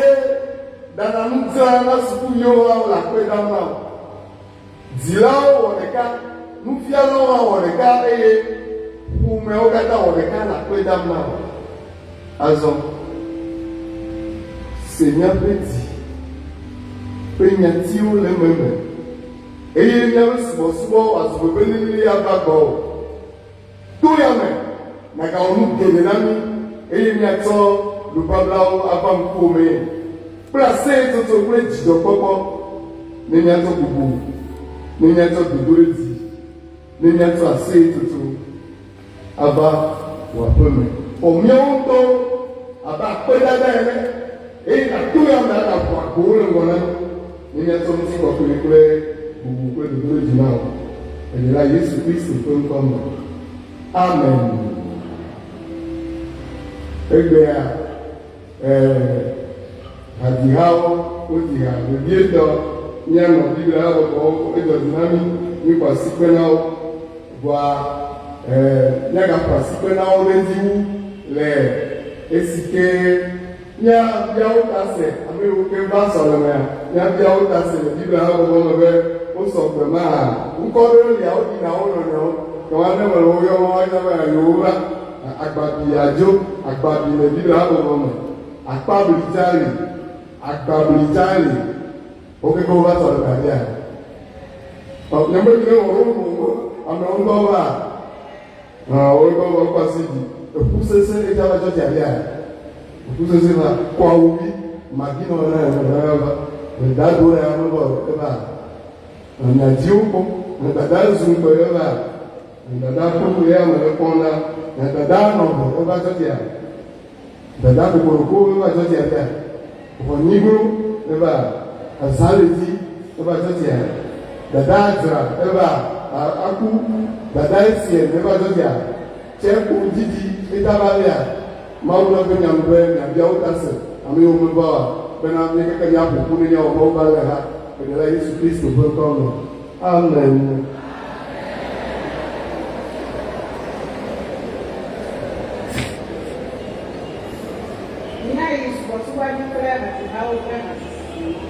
ɖana nu dzraa na sukuviwo hã wole akpe dam na wò. Dzilawo wɔ ɖeka, nufialawo hã wɔ ɖeka eye ƒomeawo katã wɔ ɖeka le akpe dam na wò. Azɔ, se míaƒe dzi ƒe nyatiwo le ememe eye míaƒe subɔsubɔ wòazu veve lilili ava gbɔwò. To ya me nàgawɔ nu geɖe na mí eye míatsɔ nubablawo ava ŋkuwò mee kple aseyetsotso kple dzidzɔkpɔkpɔ, ne míatsɔ bubu, ne míatsɔ dodoɖedzi, ne míatsɔ aseyetsotso ava wò aƒe me. Xɔ míawo ŋutɔwo abe akpedada ene, eye nàto ya me aɖaƒo agbowo le ŋgɔ na mí, ne míatsɔ ŋutikɔkɔe kple bubu kple dodoɖedzi na wò, Eɖela Yesu Kristo ƒe ŋkɔ me. Amen. Egbea, ɛɛ, hadzihawo wodzi ha vevietɔ mía nɔvi Biblia habɔbɔwo, edzɔ dzi na mí, míƒo asikpe na wo. Vɔa, ɛɛ, míagaƒo asikpe na wo ɖe edzi wu le esi ke míabia wo ta se, ame yiwo ke va sɔlemea, míabia wo ta se le Biblia habɔbɔ me be wosɔ gbe mahã. Ŋkɔ ɖewo lia, woɖina wo nɔnɔewo. Ke woa ne mele wo yɔm woanya be yewo va. Agbabi adzo, agbabi le Biblia habɔbɔ me. Akpabli tsã li, agbabli tsã li. Wo keke wova sɔleme aɖea? Ɔ, nye me ne wɔ wo wo amewo ŋutɔ va. Hã wo ŋutɔ va kɔ asi dzi. Eƒu sese edza va tsɔtsi aɖea? Eƒu sese va kɔ awu vi magi nɔ na ɛ va. Dada do ɖe ame vɔ eva. Nya dziwo kpɔ. Dada zu ŋkpɛ eva. Dada kpɔ ya me le kpɔm la. Dada nɔ eva tsɔtsia. Dada kokoroko eva tsɔtsi aɖea? Ʋɔnyiglo eva azãleti eva tsɔtsia? Dada dzra eva aku dada Essien eva tsɔtsia? Tse kpo didi eta va lea? Mawu la ƒe nya nu be miabia wo ta se, ame yiwo meva oa, bena míekeke míaƒo ƒu ne míawɔ Mawu ƒe alẽha Eɖela Yesu Kristo ƒe ŋkɔ me. Amen. Míayi subɔsubɔa dzi kple hadzihawo ƒe hadzisiwo.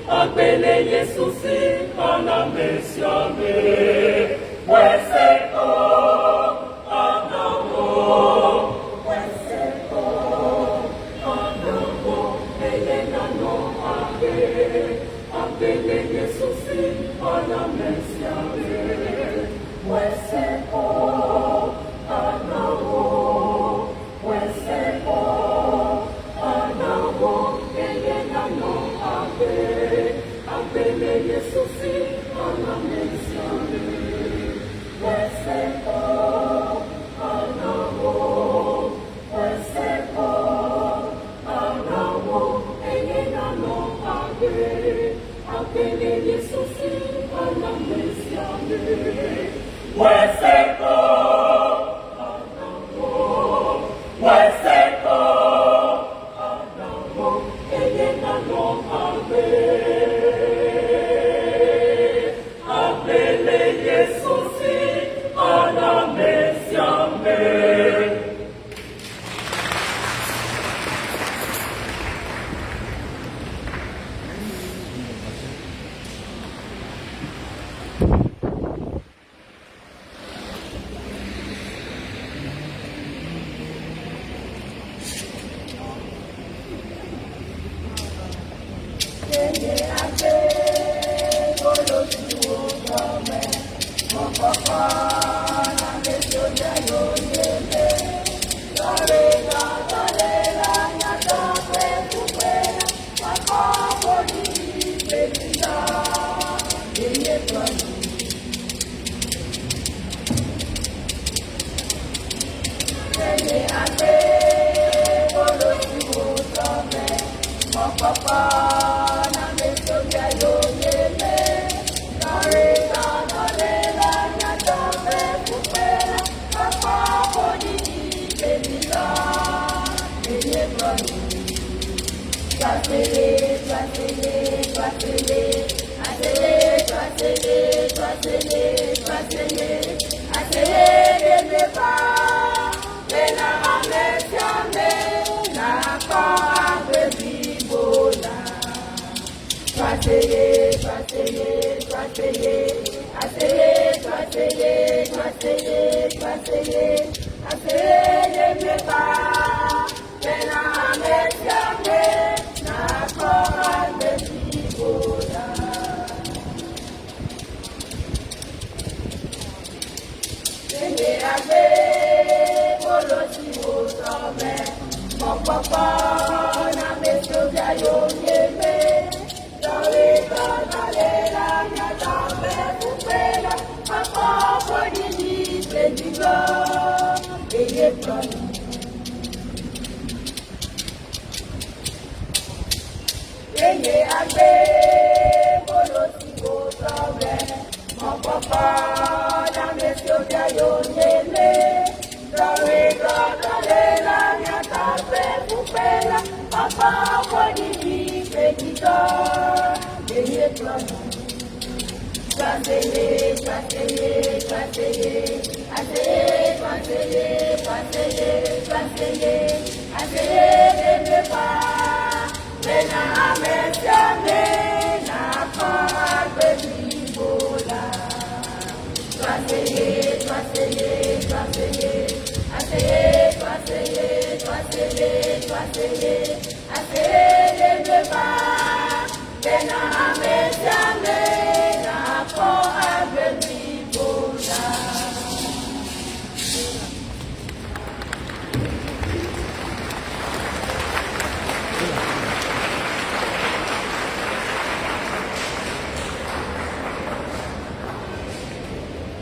Agbe. Agbele Yesu si xɔna ame sia ame. Wese o, ana wo. Wese o, ana wo, eye nanɔ agbe. Agbele Yesu si xɔna ame sia ame. Wese o, ana wo. Wese o, ana wo, eye nanɔ agbe. Agbele Yesu si xɔna ame sia ame. Wese o, ana wo. Wese o, ana wo, eye nanɔ agbe. Agbele Yesu si xɔna ame sia ame. Wese o, ana wo. Wese o, ana wo, eye nanɔ agbe. Agbele Yesu si xɔna ame sia ame.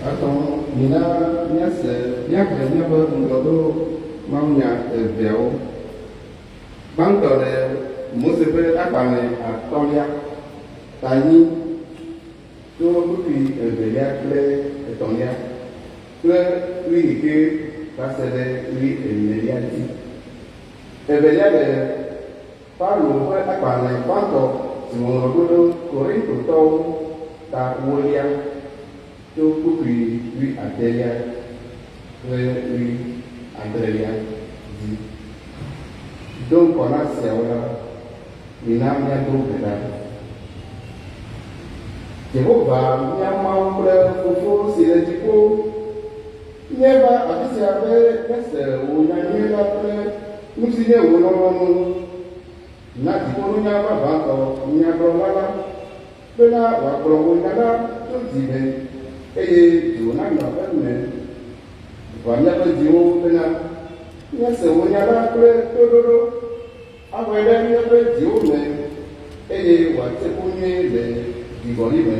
Atɔ mina míase míaxlẽ míaƒe ŋgɔdo mawunya eveawo. Gbãtɔ le Mose ƒe agbalẽ atɔ̃lia ta enyi tso kpukpui evelia kple etɔ̃lia kple wuiɖekɛ va se ɖe wuienelia dzi. Evelia le Paulo ƒe agbalẽ gbãtɔ si wòŋlɔ ɖo ɖe Korintotɔwo ta ewolia tso kpukpui wuiadelia kple wuiadrelia dzi. Do ŋgɔ na siawo la, mina míado gbe ɖa. Yehova, mía Mawu kple Fofo si le dziƒo, míeva afi sia be míase wò nya nyui la kple nu si nye wò lɔlɔ̃nu. Na dziƒonunya vavãtɔ nyagblɔla la bena wòagblɔ wò nya la tso dzi me, eye dzo nanɔ eme. Ʋã míaƒe dziwo bena míase wò nya la kple toɖoɖo, axɔe ɖe míaƒe dziwo me, eye wòatse ku nyuie le dzigbɔɖi me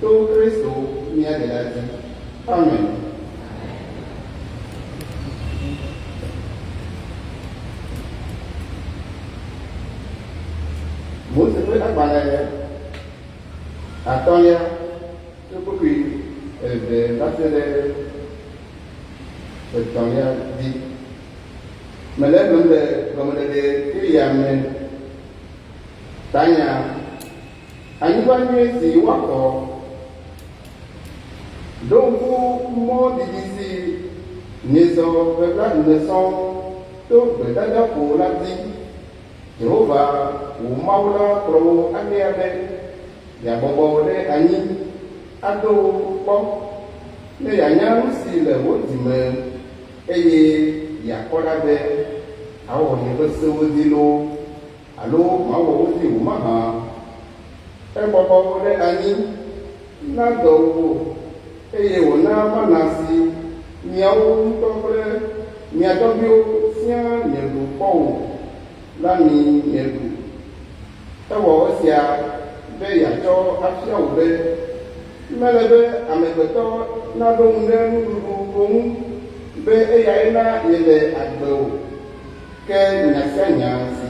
to Kristo mía Ɖela dzi. Amen. Mose ƒe agbalẽ atɔ̃lia tso kpukpui eve va se ɖe etɔ̃lia dzi. Mele exlẽm le gɔmeɖeɖe yeyea me. Tanya, Anyigba nyui si woaxɔ. Ɖo ŋku mɔ didi si miezɔ ƒe blaene sɔŋ to gbedadaƒo la dzi. Yehowa wò Mawu la kplɔ wò alea be yeabɔbɔ wò ɖe anyi ado wò kpɔ, ne yeanya nu si le wò dzi me, eye yeakpɔ ɖa be àwɔ yeƒe sewo dzi loo alo màwɔ wo dzi o mahã. Ebɔbɔ wò ɖe anyi na dɔ wò, eye wòna mana si miawo ŋutɔ kple mia tɔgbuiwo siaa mieɖu kpɔ o la mi mieɖu. Ewɔ esia be yeatsɔ afia wò be mele be amegbetɔ naɖo ŋu ɖe nuɖuɖu ko ŋu be eyae na yele agbe o, ke nya sia nya si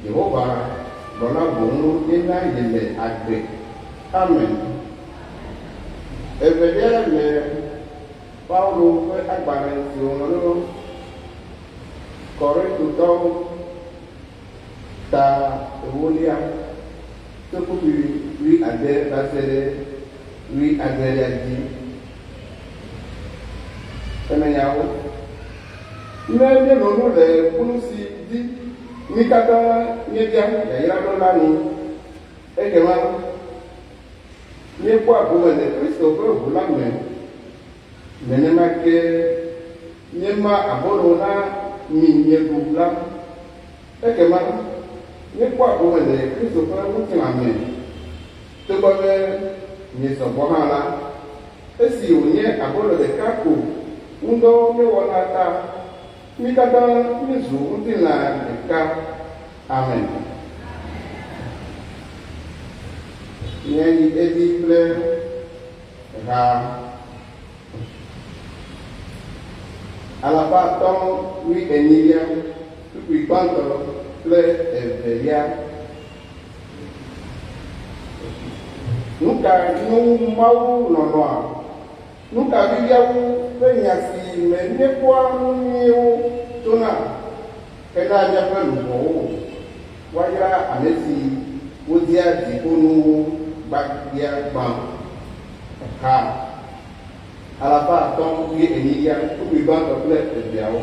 Yehowa gblɔ la boŋ ye na yele agbe. Amen. Evelia le Paulo ƒe agbalẽ si wòŋlɔ ɖo Korintotɔwo ta ewolia tso kpukpui wuiade va se ɖe wuiadrelia dzi. Emenyawo. Ne míeno nu le kplu si dzi mí katã míebia yayra ɖo la nu, ekema míekpɔa gome le Kristo ƒe ʋu la me. Nenema ke míema abolo na mi mieɖu la, ekema míekpɔa gome le Kristo ƒe ŋutilã me. Togbɔ be miesɔ gbɔ hã la, esi wònye abolo ɖeka ko ŋudɔ míewɔna ta, mí katã míezu ŋutilã ɖeka. Amen. Míayi edzi kple ha alafa atɔ̃ wuienyilia, kpukpui gbãtɔ kple evelia. Nu ka nyo wu Mawu lɔlɔ̃a? Nu ka vivia wu ƒe nya si me míekpɔa nu nyuiwo tsona hena míaƒe luʋɔwo? Woayra ame si wodia dziƒonuwo gbãgbiagbã. Ha 542, kpukpui gbãtɔ kple eveawo.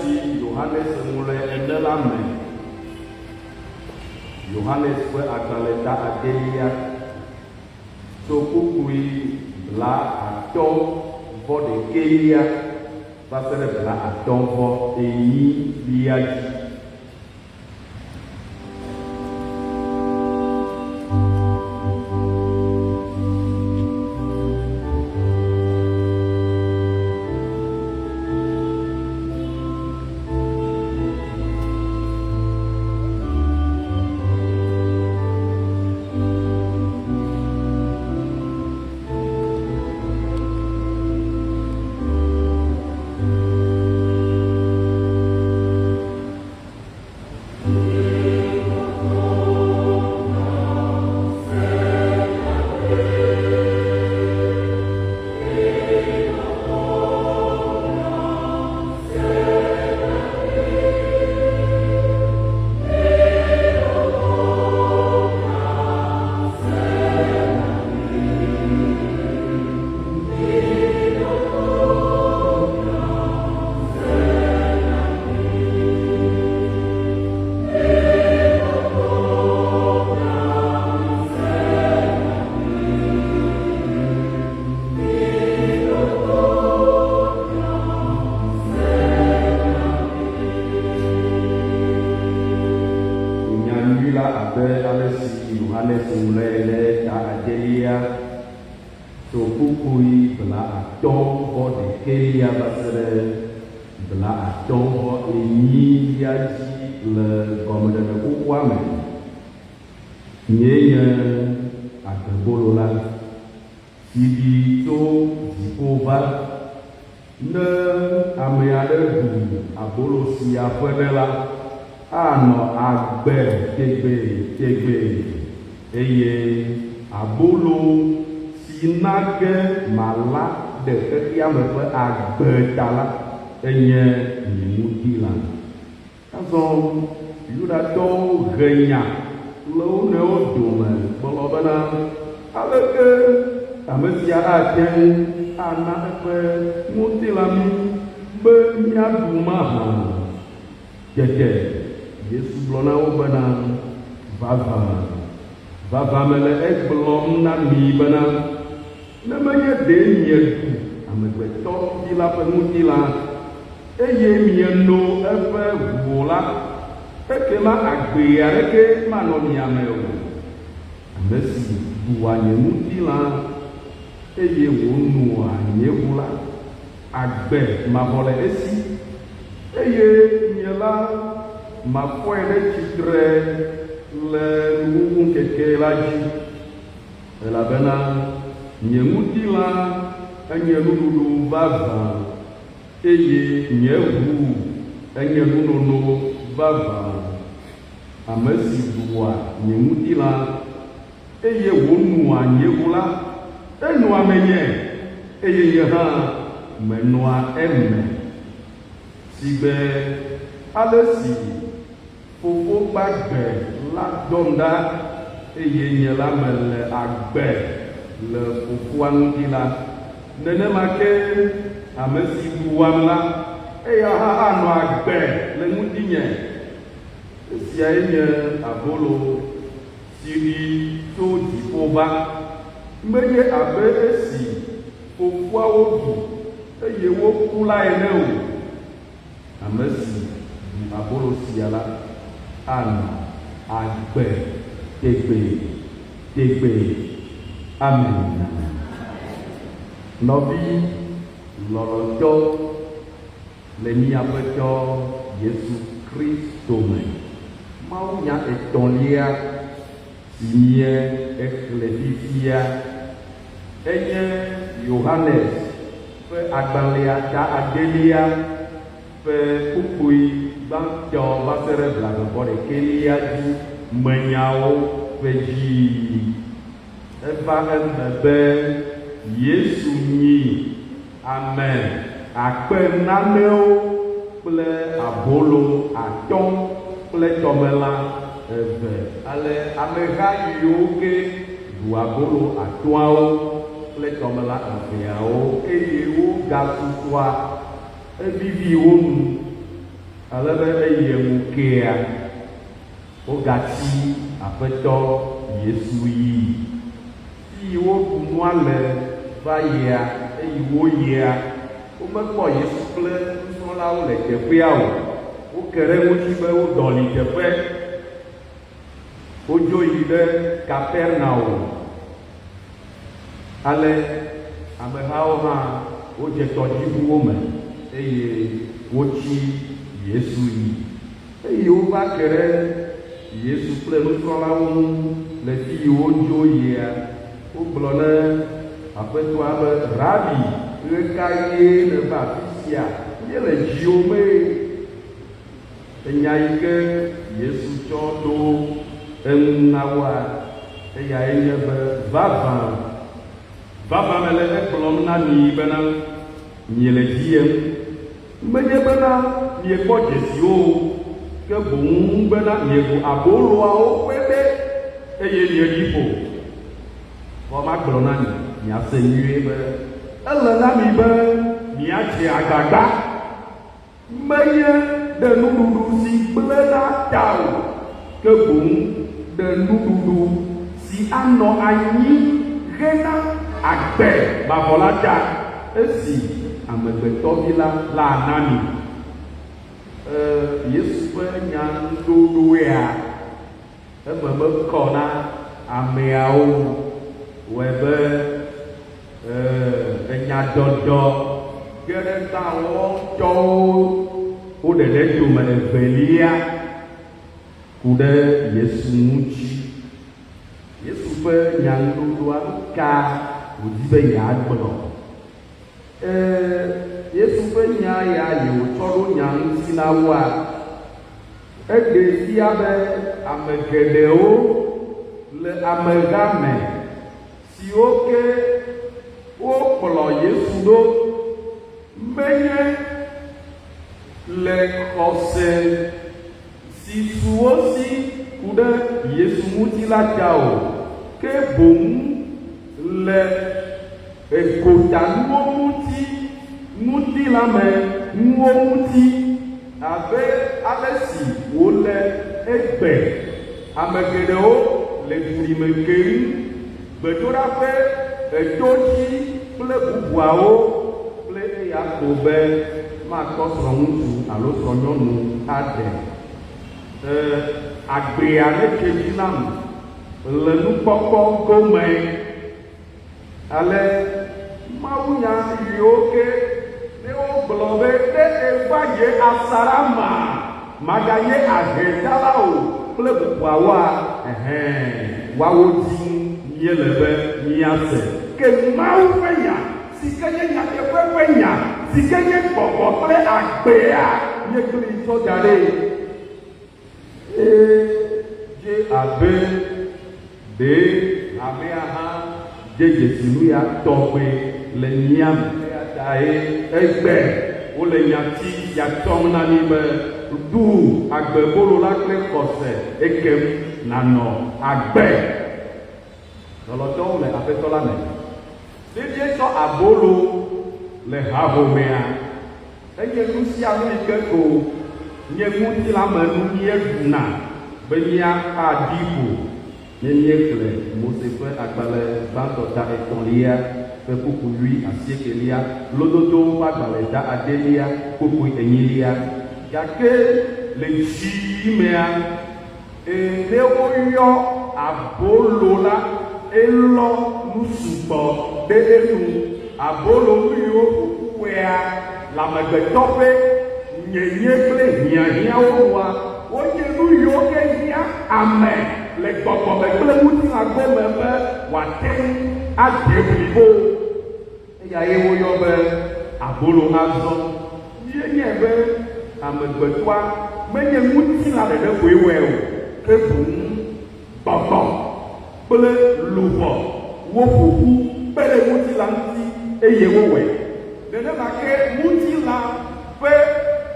si Yohanes ŋlɔe ene la me. Yohanes ƒe agbalẽ ta adelia tso kpukpui blaatɔ̃ vɔ ɖekɛlia va se ɖe blaatɔ̃ vɔ enyilia dzi. Nya nyui la abe ale si Yohanes ŋlɔe ene ta adelia tso kpukpui blaatɔ̃ vɔ ɖekɛlia va se ɖe blaatɔ̃ vɔ enyilia dzi le gɔmeɖeɖe xoxoa me. Nyee nye agbebolo la, si ɖi tso dziƒo va. Ne ame aɖe ɖu abolo sia ƒe ɖe la, anɔ agbe tegbetegbee, eye abolo si na ge mala ɖe xexeame ƒe agbe ta la, enye nye ŋutilã. Azɔ Yudatɔwo he nya le wo nɔewo dome gblɔ bena, Aleke ame sia ate ŋu ana eƒe ŋutilã mí be míaɖu mahã? Tete Yesu gblɔ na wo bena, Vavã, vavã mele egblɔm na mi bena, Ne menye ɖe mieɖu Amegbetɔ Vi la ƒe ŋutilã, eye mieno eƒe ʋu o la, ekema agbe aɖeke manɔ mia me o. Ame si ɖua nye ŋutilã, eye wònoa nye ʋu la, agbe mavɔ le esi, eye nye la mafɔe ɖe tsitre le nuwuwuŋkeke la dzi. Elabena nye ŋutilã enye nuɖuɖu vavã, eye nye ʋu enye nunono vavã. Ame si ɖua nye ŋutilã, eye wònoa nye ʋu la, enɔa menye, eye nye hã menɔa eme. Sigbe ale si Fofo gbagbe la dɔm ɖa, eye nye la mele agbe le Fofoa ŋuti la, nenema ke ame si ɖuam la, eya hã anɔ agbe le ŋutinye. Esiae nye abolo si ɖi tso dziƒo va, menye abe esi fofoawo ɖu eye woku la ene o. Ame si ɖu abolo sia la anɔ agbe tegbetegbe. Amen. Nɔvi lɔlɔ̃tɔ le mía Aƒetɔ Yesu Kristo me, mawunya etɔ̃lia si míexlẽ fifia enye Yohanes ƒe agbalẽa ta adelia ƒe kpukpui gbãtɔ va se ɖe blaeve-vɔ-ɖekɛlia dzi me nyawo ƒe dzi. Eva eme be Yesu nyi ame akpe nanewo kple abolo atɔ̃ kple tɔmelã eve. Ale ameha yiwo ke ɖu abolo atɔ̃awo kple tɔmelã eveawo eye wogasusɔa, evivi wo nu. Ale be eye ŋu kea, wogatsi Aƒetɔ Yesu yii. Fi yi woɖu nua le va yia, eyi woyia, womekpɔ Yesu kple nusrɔ̃lawo le teƒea o. Woke ɖe eŋuti be woɖɔli teƒe. Wodzo yi ɖe Kapernaum. Ale amehawo hã wodze tɔdziʋuwo me eye wotsi Yesu yi. Eye wova ke ɖe Yesu kple nusrɔ̃lawo ŋu le fi yi wodzo yia, wogblɔ ne Aƒetɔa be, Rabi, ɣekaɣie nèva afi sia? Míele dziwò mee. Enya yi ke Yesu tsɔ ɖo eŋu na woa, eyae nye be, Vavã, vavã mele egblɔm na mi bena, miele dziyem, menye bena miekpɔ dzesiwo o, ke boŋ bena mieɖu aboloawo ƒe ɖe, eye mieɖi ƒo. Vɔ magblɔ na mi miase nyuie be, ele na mi be miadze agbagba. Menye ɖe nuɖuɖu si gblẽna ta o, ke boŋ ɖe nuɖuɖu si anɔ anyi hena agbe mavɔ la ta, esi Amegbetɔvi la lana mi. Ẽ, Yesu ƒe nyaŋuɖoɖoea, eme mekɔ na ameawo wɔe be enyadɔdɔ ge ɖe ta woawo ŋutɔwo wo ɖeɖe dome evelia ku ɖe Yesu ŋuti. Yesu ƒe nyaŋuɖoɖoa nu ka wòdi be yeagblɔ? Ɛ̃, Yesu ƒe nya ya yi wòtsɔ ɖo nya ŋuti na woa, eɖee fia be ame geɖewo le ameha me siwo ke wokplɔ Yesu ɖo menye le xɔse si su wo si ku ɖe Yesu ŋuti la ta o, ke boŋ le egotanuwo ŋuti, ŋutilãme nuwo ŋuti, abe ale si wòle egbe. Ame geɖewo le duɖime keŋ, gbedoɖaƒe, etodzi kple bubuawo, kple eya ko be makpɔ srɔ̃ŋutsu alo srɔ̃nyɔnu aɖe. Ẽ, agbea nedze edzi nam le nukpɔkpɔ gome. Ale mawunya yiwo ke ne wogblɔ be ne èva ye asaɖa maa, màganye ahedala o kple bubuawoa, ɛhɛ̃, woawo dim míele be míase. Ke Mawu ƒe Nya, si ke nye nyateƒe ƒe Nya, si ke nye gbɔgbɔ kple agbea, míekplii tsɔ da ɖee. Edze abe ɖe hamea hã de dzesi nu ya tɔgbe le mía me. Eya tae egbe wole nyati sia tsɔm na mí be, Ɖu agbebolo la kple xɔse, ekem nànɔ agbe. Lɔlɔ̃tɔwo le Aƒetɔ la me. Ne míetsɔ abolo le hahomea, enye nu sia nu yi ke ko nye ŋutilãmenu míeɖuna be míaɖi ƒo. Ne míexlẽ Mose ƒe Agbalẽ Gbãtɔ ta etɔ̃lia ƒe kpukpui wui asiekelia, Lododowo ƒe agbalẽ ta adelia kpukpui enyilia, Gake le dzi mea, Ne woyɔ abolo la, elɔ nu sugbɔ ɖe enu. Abolo nu yiwo ƒoƒu wɔea le amegbetɔ ƒe nyenye kple hiahiãwo nua, wonye nu yiwo ke hiã ame le gbɔgbɔme kple ŋutilã gome be wòate ŋu ade blibo. Eyae woyɔ be abolo azɔ. Míenyae be amegbetɔa menye ŋutilã ɖeɖe koe wɔe o, ke boŋ gbɔgbɔ kple luʋɔ woƒo ƒu kpe ɖe ŋutilã ŋuti eye wowɔe. Nenema ke ŋutilã ƒe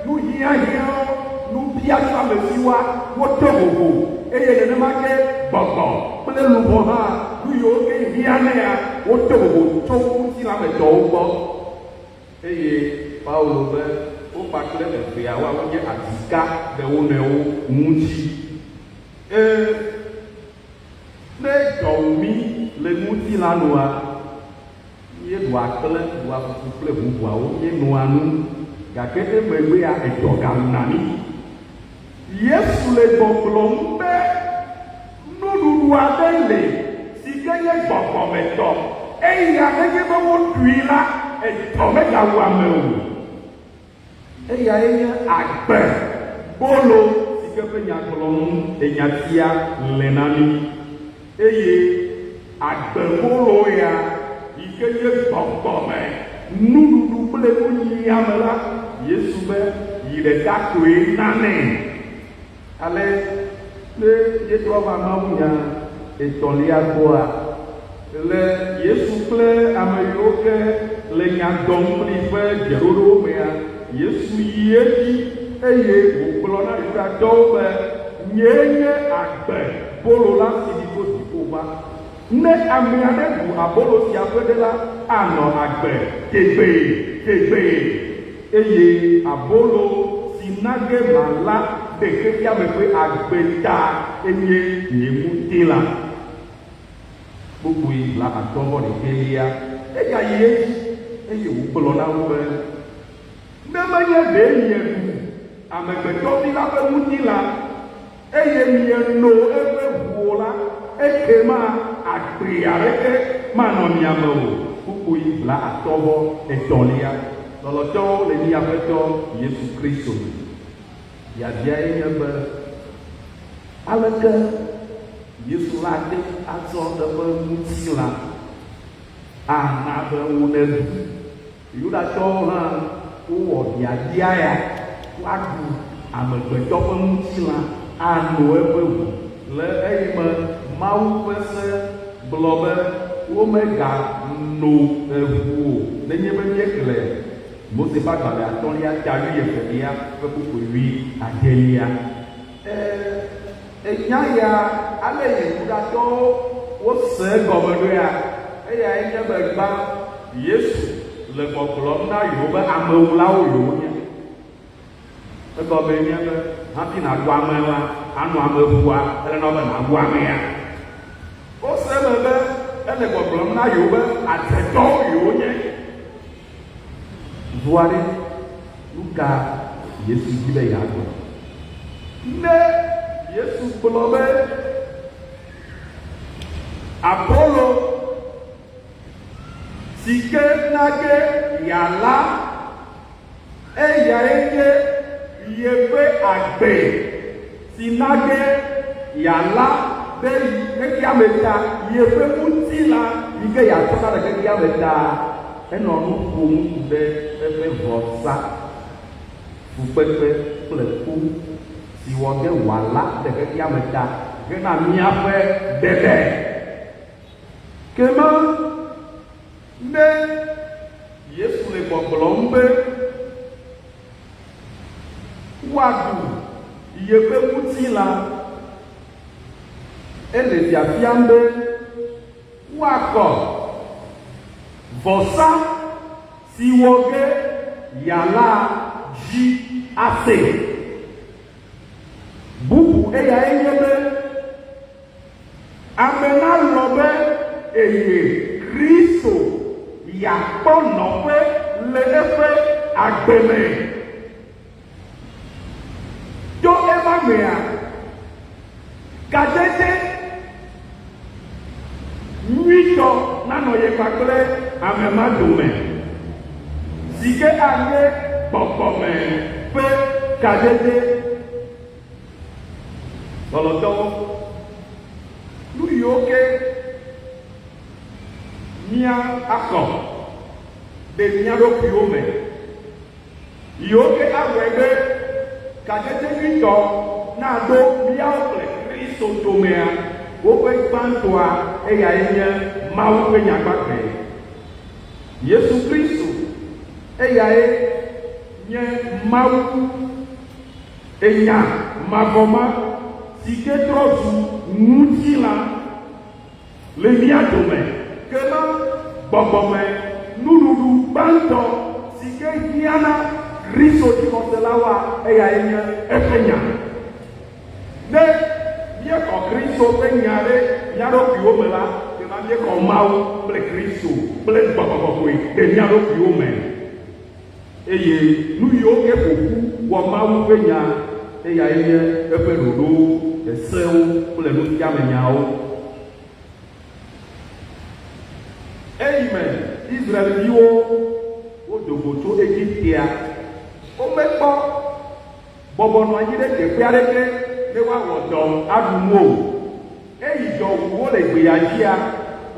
nuhiahiãwo, nubiatsoamesiwoa, woto vovo, eye nenema ke gbɔgbɔ kple luʋɔ hã, nu yiwo ke hiã nɛa, woto vovo tso ŋutilãmetɔwo gbɔ. Eye Paulo be, Wo. kpakple evea woawo nye adika ɖe wo nɔewo ŋuti. E Ne dɔ wu mí le ŋutilã nua, míeɖua akple, ɖua fufu kple bubuawo, míenoa nu, gake emegbea edɔ gawuna mí. Yesu le gbɔgblɔm be nuɖuɖu aɖe li si ke nye gbɔgbɔmetɔ, eya nenye be woɖui la, edɔ megawu ame o. Eyae nye agbe bolo si ke ƒe nya gblɔm enyatia le na mí. Eye agbe bolo ya yi ke nye gbɔgbɔ me nuɖuɖu kple nunyiame la, Yesu be yi ɖeka koe nanɛ. Ale ne míetrɔ va mawunya etɔ̃lia gbɔa, le Yesu kple ame yiwo ke le nya dɔm kplii ƒe dzeɖoɖowo mea, Yesu yi edzi eye wògblɔ na Yudatɔwo be, Nyee nye agbe bolo la si ɖi tso dziƒo va. Ne ame aɖe ɖu abolo sia ƒe ɖe la, anɔ agbe tegbee tegbee. Eye abolo si na ge mala ɖe xexeame ƒe agbe ta enye nye ŋutilã. Kpukpui blaatɔ̃ vɔ ɖekɛlia, egayi edzi eye wògblɔ na wo be, Ne menye ɖe mieɖu Amegbetɔvi la ƒe ŋutilã eye mieno eƒe ʋu o la, ekema agbe aɖeke manɔ mia me o. Kpukpui blaatɔ̃-vɔ-etɔ̃lia, Lɔlɔ̃tɔwo le mía Aƒetɔ Yesu Kristo me. Biabiae nye be, Aleke Yesu la ate ŋu atsɔ eƒe ŋutilã ana be woneɖu? Yudatɔwo hã wowɔ biabia ya, woaɖu amegbetɔ ƒe ŋutilã ano eƒe ʋu, le eyime Mawu ƒe se gblɔ be womegano eʋu o. Nenye be míexlẽ Mose ƒe Agbalẽ Atɔ̃lia ta wuievelia ƒe kpukpui wuiadelia. E, enya ya ale yi Yudatɔwo wose egɔme ɖoea, eyae nye be gbã, Yesu le gbɔgblɔm na yewo be amewulawo yewonye. Egɔmee nye be hafi nàɖu ame la, ano ame ʋua, ele na wò be nàwu amea. Wose eme be ele gbɔgblɔm na yewo be adzetɔwo yewonye. Vɔa ɖe, nu ka Yesu di be yeagblɔ? Ne Yesu gblɔ be abolo si ke na ge yeala, eyae nye yeƒe agbe si na ge yeala ɖe xexeame ta, yeƒe ŋutilã yi ke yeatsɔ na ɖe xexeame ta, Enɔ nu ƒom ku ɖe eƒe vɔsa, fukpekpe kple ku si wɔ ge wòala ɖe xexea me ta hena míaƒe ɖeɖe. Ke ma ne Yesu le gbɔgblɔm be woaɖu yeƒe ŋutilã, ele fiafiam be Woakɔ vɔsa si wɔ ge yeala dzi ase. Bubu eyae nye be ame nalɔ̃ be eye Kristo yeakpɔ nɔƒe le eƒe agbe me. To ema mea, gadede nyuitɔ nanɔ ye kpakple ame ma dome, si ke anye gbɔgbɔme ƒe gadede. Lɔlɔ̃tɔwo, nu yiwo ke mía akɔ ɖe mía ɖokuiwo me Yiwo ke awɔe be kadede nyuitɔ naɖo míawo kple Kristo domea, woƒe gbãtɔa eyae nye Mawu ƒe Nya gbagbe. Yesu Kristo, eyae nye Mawu, Enya mavɔ ma si ke trɔ zu ŋutilã le mía dome. Ke na gbɔgbɔme nuɖuɖu gbãtɔ si ke hiã na Kristo dzixɔselawoa, eyae nye eƒe nya. Ne míexɔ Kristo ƒe nya ɖe mía ɖokuiwo me la, ekema míexɔ Mawu kple Kristo kple Gbɔgbɔ Kɔkɔe ɖe mía ɖokuiwo me. Eye nu yiwo ke ƒo ƒu wɔ Mawu ƒe nya, eyae nye eƒe ɖoɖowo, esewo kple nufiamenyawo. Eyime Israel-viwo wodo go tso Egiptea, womekpɔ bɔbɔ nɔ anyi ɖe teƒe aɖeke ne woawɔ dɔ aɖu nu o. Eyi dɔ wu wo le gbea dzia,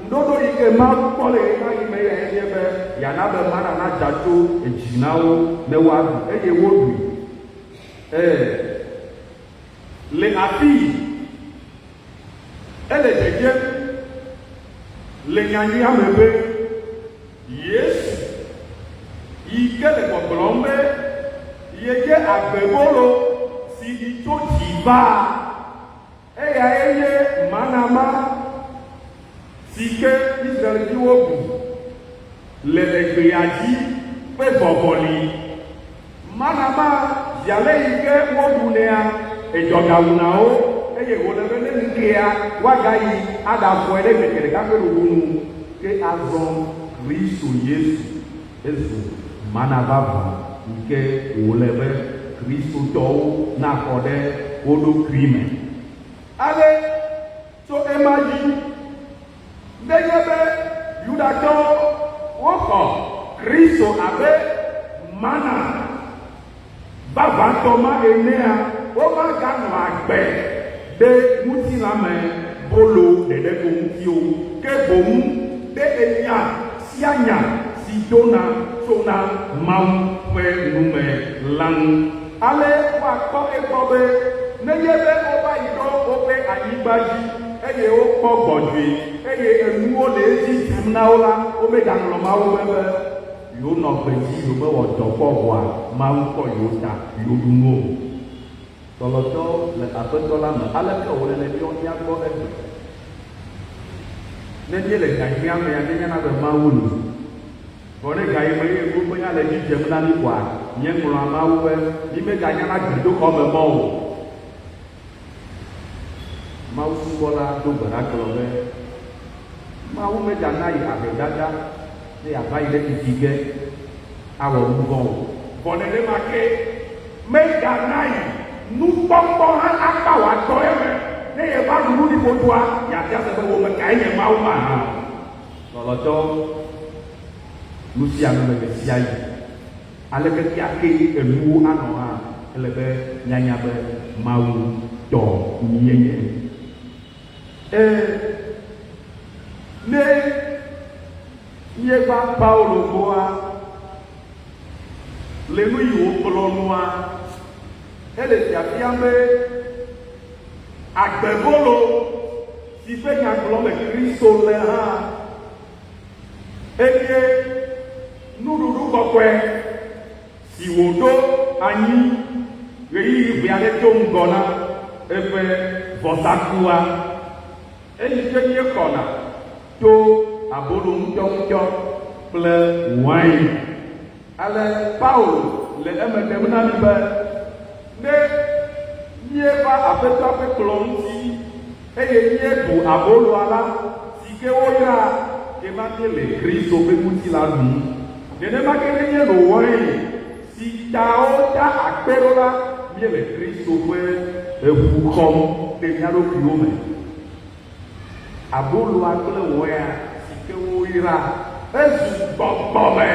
ŋuɖoɖo yi ke Mawu kpɔ le ɣemaɣi me yae nye be yeana be mana nadza tso edzi na wo ne woaɖu, eye woɖui. Ẽ, le afii, ele dzedzem le nyanyuia me be Yesu yi ke le gbɔgblɔm be yenye agbebolo si ɖi tso dzi va. Eyae nye mana ma si ke Israel-viwo ɖu le egbea dzi ƒe vɔvɔli. Mana ma zi ale yi ke woɖunɛa, edzɔ gawuna wo, eye wòle be ne ŋu kea, woagayi aɖafɔe ɖe ŋkeke ɖeka ƒe ɖoɖo nu. Ke azɔ Kristo Yesu ezu mana vavã yi ke wòle be Kristotɔwo naxɔ ɖe wo ɖokui me. Ale tso ema dzi, nenye be Yudatɔwo woxɔ Kristo abe mana vavãtɔ ma enea, womaganɔ agbe ɖe ŋutilã me bolo ɖeɖe ko ŋuti o, ke boŋ ɖe enya sia nya si dona tsona Mawu ƒe nu me la ŋu. Ale woakpɔ egbɔ be nenye be wova yi ɖo woƒe anyigba dzi eye wokpɔ gbɔdzɔe eye enuwo le edzi dzem na wo la, womegaŋlɔ Mawu be be yewonɔ gbedzi, yewomewɔ dɔ kpɔ vɔa Mawu kpɔ yewo ta yewoɖu nu o. Lɔlɔ̃tɔ le Aƒetɔ la me, aleke wòle le míawo mía gbɔ egbe? Ne míele nyanyuia mea, míenyana be Mawu li. Vɔ ne gayime ye nuwo menya le edzi dzem na mí koa, míeŋlɔa Mawu be mímeganyana gbedoxɔ me mɔ o. Mawu subɔla do gbe ɖa gblɔ be, Mawu megana yi ahedada ne yeava yi ɖe fifi ge awɔ nu vɔ̃ o. Vɔ nenema ke megana yi nukpɔkpɔ hã akpa wòatɔ eme ne yeva ɖu nu ɖiƒodoa, yeabia se be, Wò me kae nye Mawu mahã? Lɔlɔ̃tɔwo, nu sia nu le ɣesiaɣi. Aleke keakee enuwo anɔ hã, ele be míanya be Mawu tɔ míenye. Ẽ, ne míeva Paulo gbɔa, le nu yi wògblɔ nua, ele fiafiam be agbebolo si ƒe nya gblɔm Kristo le hã enye nuɖuɖu kɔkɔe si wòɖo anyi ɣeyiɣi ʋɛ aɖe do ŋgɔ na eƒe vɔsakua. Eyi ke míexɔna to abolo ŋutɔŋutɔ kple wain. Ale Paulo le eme ɖem na mí be, Ne míeva Aƒetɔa ƒe kplɔ̃ ŋuti eye míeɖu aboloa la, si ke woyra, ekema míele Kristo ƒe ŋutilã ɖum. Nenema ke ne míeno wain si ta woda akpe ɖo la, míele Kristo ƒe ʋu xɔm ɖe mía ɖokuiwo me. Aboloa kple wain si ke woyra ezu gbɔgbɔ me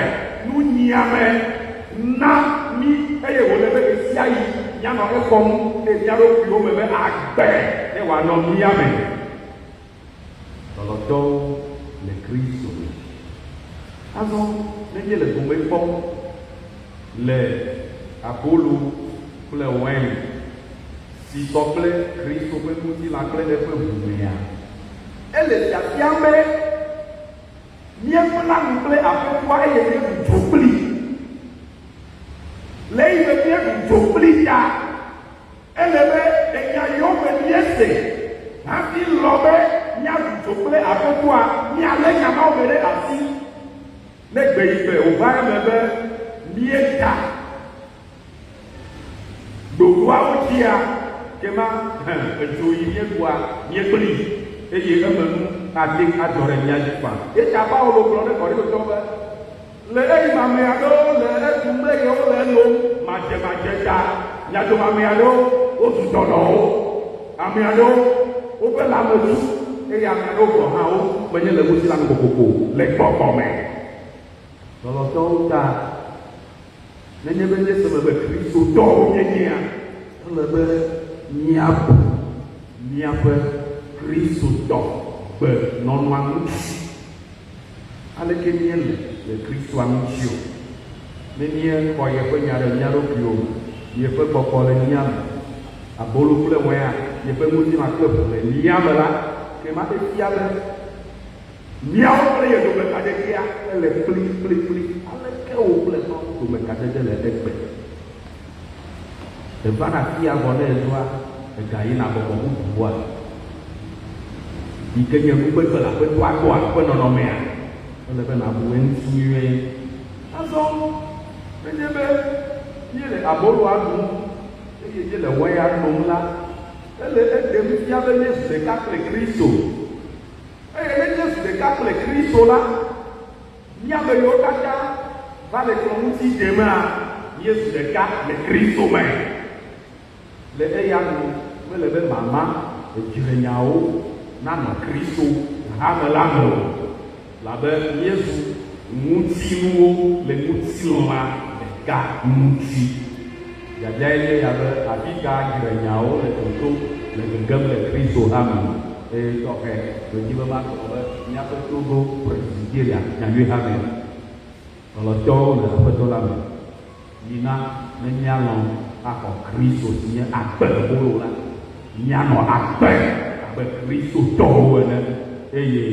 nunyiame na mí eye wòle be ɣesiaɣi míanɔ exɔm ɖe mía ɖokuiwo me be agbe ne wòanɔ mía me. Lɔlɔ̃tɔwo le Kristo me. Azɔ ne míele gome kpɔm le abolo kple wain si sɔ kple Kristo ƒe ŋutilã kple eƒe ʋu mea, ele fiafiam be míebla nu kple Aƒetɔa eye míeɖu dzo kplii. Le eyi be míeɖu dzo kplii ta, ele be enya yiwo me míese hafi lɔ̃ be míaɖu dzo kple Aƒetɔa, míalé nya mawo me ɖe asi. Ne gbe yi gbe wòva eme be míeda. ɖoɖoawo dzia, kema hẽ edzo yi míeɖua míekplii eye eme nu ate ŋu adzɔ ɖe mía dzi ƒã. Eya Paulo gblɔ ɖe Korintotɔwo be, Le eyime ame aɖewo le eɖum eye wole enom madzemadze ta, mia dome ame aɖewo wozu dɔnɔwo, ame aɖewo woƒe lãme tu eye ame aɖewo gɔ̃ hã wo menye le ŋutilã me kokoko o, le gbɔgbɔ me. Lɔlɔ̃tɔwo ta, nenye be míese me be Kristotɔwo míenyea, ele be míabu míaƒe Kristotɔ gbenɔnɔa ŋuti. Aleke míele le Kristoa ŋuti o? Ne míexɔ yeƒe nya ɖe mía ɖokuiwo me, yeƒe gbɔgbɔ le mía me, abolo kple wɛa, yeƒe ŋutilã kple ʋu le mía me la, ke ma efia be míawo kple ye dome kadedea ele kplikplikpli. Aleke wò kple Mawu dome kadede le egbe? Èvana afia vɔ ne èdzoa, ègayina gbɔgbɔ bubuwoa? Yi ke nye nu gbegbe le Aƒetɔa gbɔa ƒe nɔnɔmea? Ele be nàbu eŋuti nyuie. Azɔ nenye be míele aboloa ɖum eye míele wɛnya nom la, ele eɖem fia be míezu ɖeka kple Kristo. Eye ne míezu ɖeka kple Kristo la, Mí ame yiwo katã va le kplɔ̃ ŋuti demea, míezu ɖeka le Kristo me. Le eya nu, mele be mama edzrenyawo nanɔ Kristo hame la me o, elabe míezu ŋutinuwo le ŋutilã ɖeka ŋuti. Biabiae nye ya be, afi ka dzrenyawo le totom le gegem le Kristo hame me? Eye tɔxɛ, medi be magblɔ be míaƒe Togo Presbyteria Nyanyui Hamea lɔlɔ̃tɔwo le Aƒetɔ la me. Mina ne míalɔ̃ axɔ Kristo si nye agbe bolo la, míanɔ agbe abe Kristotɔwo ene, eye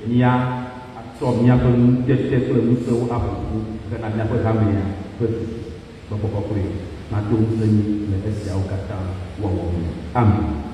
míatsɔ míaƒe ŋutete kple ŋusẽwo aƒo ƒu hena míaƒe hamea ƒe tutu. Gbɔgbɔ Kɔkɔe nado ŋusẽ mí le esiawo katã wɔwɔ me. Amen.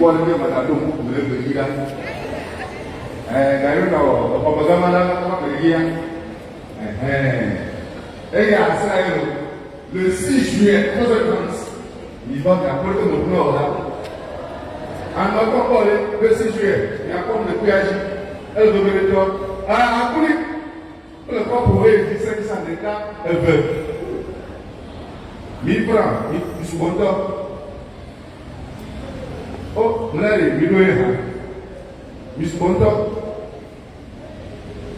kpɔ ɖe megaɖo ŋku ɖe gbe dzi la. Ɛɛ gayo nɔ exɔme gama la kama gbe dzia. Ɛhɛn. Eya asra ye o. Le 6 juillet 3h30, mi va miakpɔ ɖe me gblɔ o la. Ame kpɔkpɔ ɖe le 6 juillet miakpɔ le kpea dzi. Ele veve ɖe tɔ. Aa akuli kple kɔpu eye vi sɛnsa ɖeka eve. Mi fra mi sugbɔ ŋutɔ. O mlɛ ɖe mi ɖo ye hã. Mi sugbɔ ŋutɔ.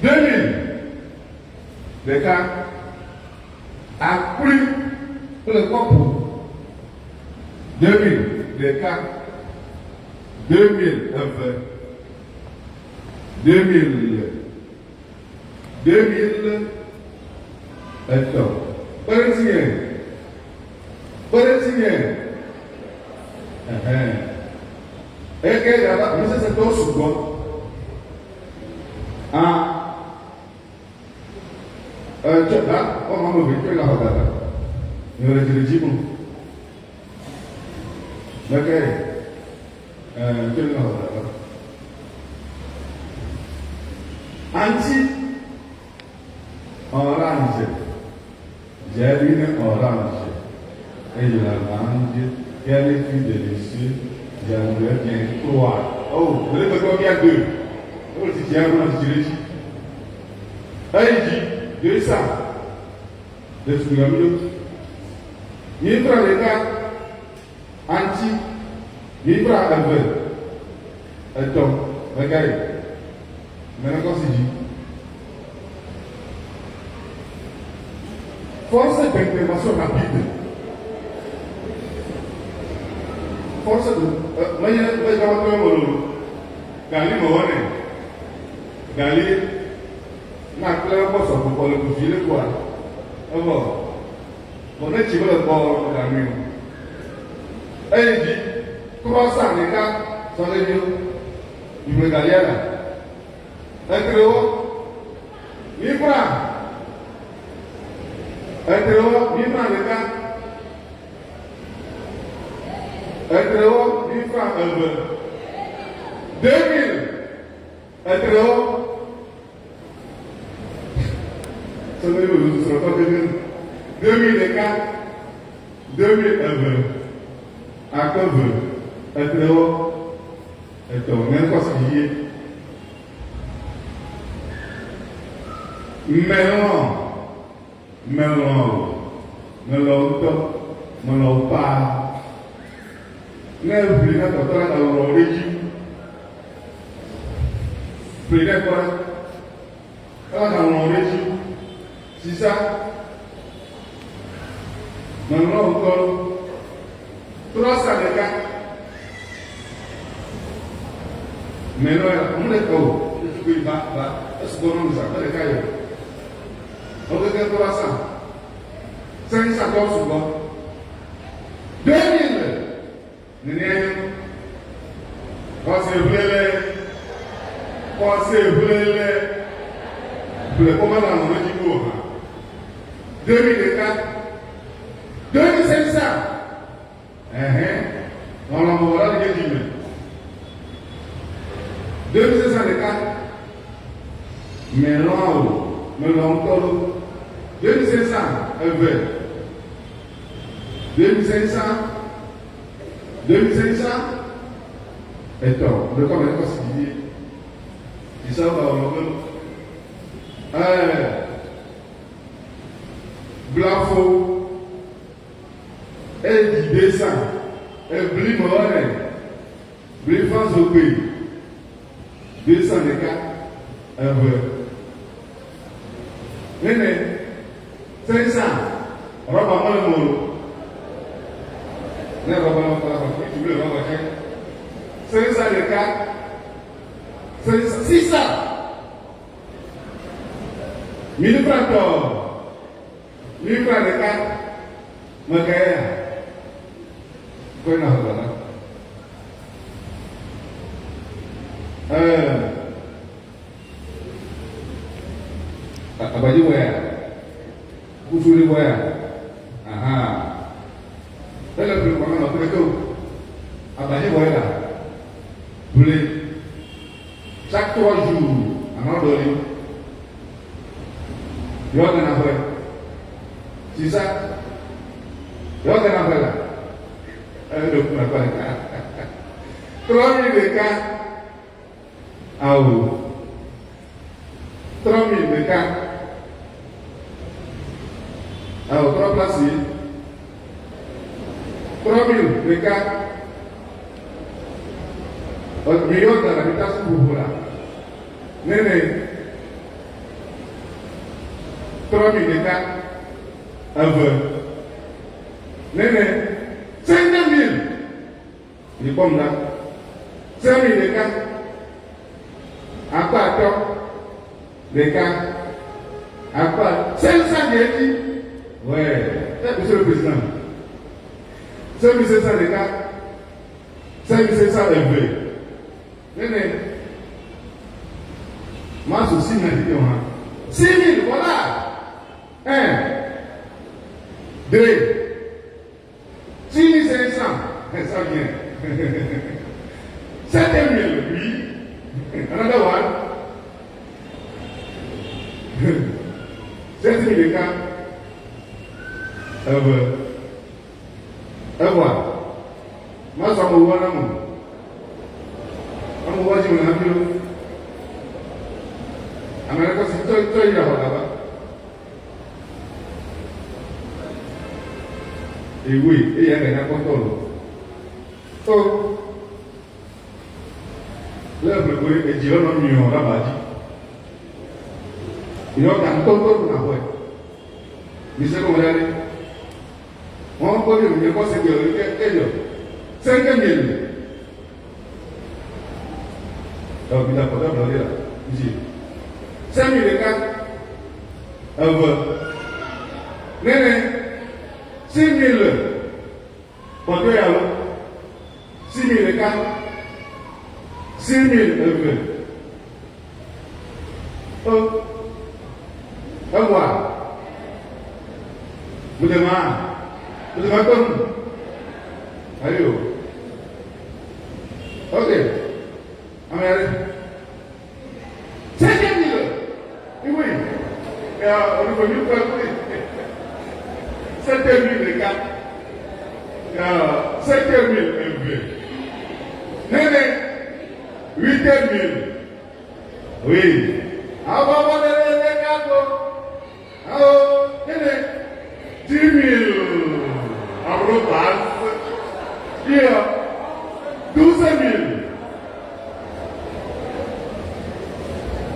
2000 ɖeka akuli kple kɔpu 2000 ɖeka 2000 eve 2000 2000 etɔ̃. Kpeɖeŋutinye kpeɖeŋutinye ɛhɛn eke gaba nusese tɔwo sugbɔ ah ɛtsɔ ba ɔmɔ ame eve tso la xɔ dada nyɔ le dzre dzi mo meke ɛɛ tso la xɔ dada aŋuti orange j'ai une orange et je la mange. Quel fruit délicieux, j'aimerais bien trois. Oh, vous allez me dire deux. Oh, si tu as un si tu Eyi dzi, 200. Ɖetugbi la mi ɖo. Mille francs ɖeka, aŋuti, mille francs eve, etɔ̃, meka yi. Mene kɔ si dzi. Force d'intervention rapide. Force de menye be gamatɔ me lolo. Gali me wɔnɛ. Gali na kple kpɔ sɔgbɔ le kuvi le koa. Evɔ. Vɔ ne tsi mele kpɔ ganui o. Eyi dzi 300 ɖeka sɔ ɖe dzi yiƒle galia la. Etrewo. Mille francs. Etrewo mille francs ɖeka. Etrewo mille francs eve. 2000. Etrewo. Sɔgbɛ yi wòle srɔ̃tɔ gege. 2000 ɖeka. 2000 eve. Akpe eve. Etrewo. Etɔ̃ ne ŋkɔ si yie. Melɔ̃. Melɔ̃ o. Melɔ̃ ŋutɔ. Melɔ̃ wo paa. Ne eʋli na tɔtɔ la galɔ̃ ɖe edzi. Ƒli ɖe kɔ ɖa. Ela galɔ̃ ɖe edzi. Sisa. Melɔ̃ ŋutɔ. 300 ɖeka. Melɔ̃ ya. Nu ɖe o. Ɖetugbui va va. Esugbɔ nɔ mi sa. Akpe ɖeka yɔ. Ɔgege 300. 500 tɔ sugbɔ. 2000. Nene anyo. Kɔse ʋlele. Kɔse ʋlele. Ʋle kɔma la nɔ ɖe dzi o hã. 2000 ɖeka. 2500. Ɛhɛn. Lɔlɔmɔ la le dzi me. 2500 ɖeka. Melɔ̃ o. Melɔ̃ ŋutɔ ɖo. 2500 eve. 2500. 2500. Etɔ̃. Ɖeka me kɔ si dzi. Isa ba wɔ be. Ɛɛ. Blafo. Eyi 200. Ebli me wɔnɛ. Bli fa zogbe. 200 ɖeka. Eve. Nene. 500. Rɔba mele me o. Ne rɔba me kɔ la, kɔ tu le rɔba ke. 500 ɖeka. 500. 600. 1000 francs tɔ. 1000 francs ɖeka. Meke ya. Kɔe na xɔ dada. Ɛɛ. Agbadze wɔ ya. Kusuli wɔ ya. Aha. Ele ƒle kɔnɔ nɔ ƒle ke o. Agbadze wɔ ya. Chaque 3 jours, anɔ ɖɔli. Yɔ gana ƒe. Sisa. Yɔ gana ƒe la. Eɖo kuma kpa ɖeka. 3000 ɖeka. Awo. 3000 ɖeka. Awo, trois places ye. 3000 ɖeka. Mi yɔ gana mi ta su vovo la. Nene. 3000 ɖeka. Eve. Nene. 5000. Mi kpɔm la. 5000 ɖeka. Akpa atɔ. Ɖeka. Akpa 500 de dzi. Ouais. Eh, monsieur le président. 5500 ɖeka. 5500 eve. Nene. Mazu 6000 dzi hã. 6000, voilà. Un. Deux. 6500. Ça vient. 7000, oui. Another one. 7000 ɖeka. Eve. Evɔa. Mazu amewo na mo. Amewo dzi me hafi lo. Ame ɖe kɔ si tɔ tɔ yi axɔ gaba. Ewoe eye aganya kpɔtɔ lo. O. Le ʋlʋ edzi lɔnɔ miɔ ɖe aba dzi. Yɔ ga ŋutɔŋutɔ ko naxɔe. Mi se gɔme ɖa ɖe. Wɔn kpɔ ɖe mi kɔ se gbe ke ke yɔ. 5000. Ɔ mi da portable ɖe la. Dzi. 5000 ɖeka. Eve. Nene. 6000. Kpɔtɔ ya lo. 6000 ɖeka. 6000 eve. O. Ewa. Mudema. Mudema kpem. Ayo. Ok. Ame aɖe. 5000. Oui. On est venu faire 7000 ɖeka. 7000 eve. Nene. 8000. Oui. Awɔ nene ɖeka ko. Awo nene. 10 000. Awo passe. Here. 12 000.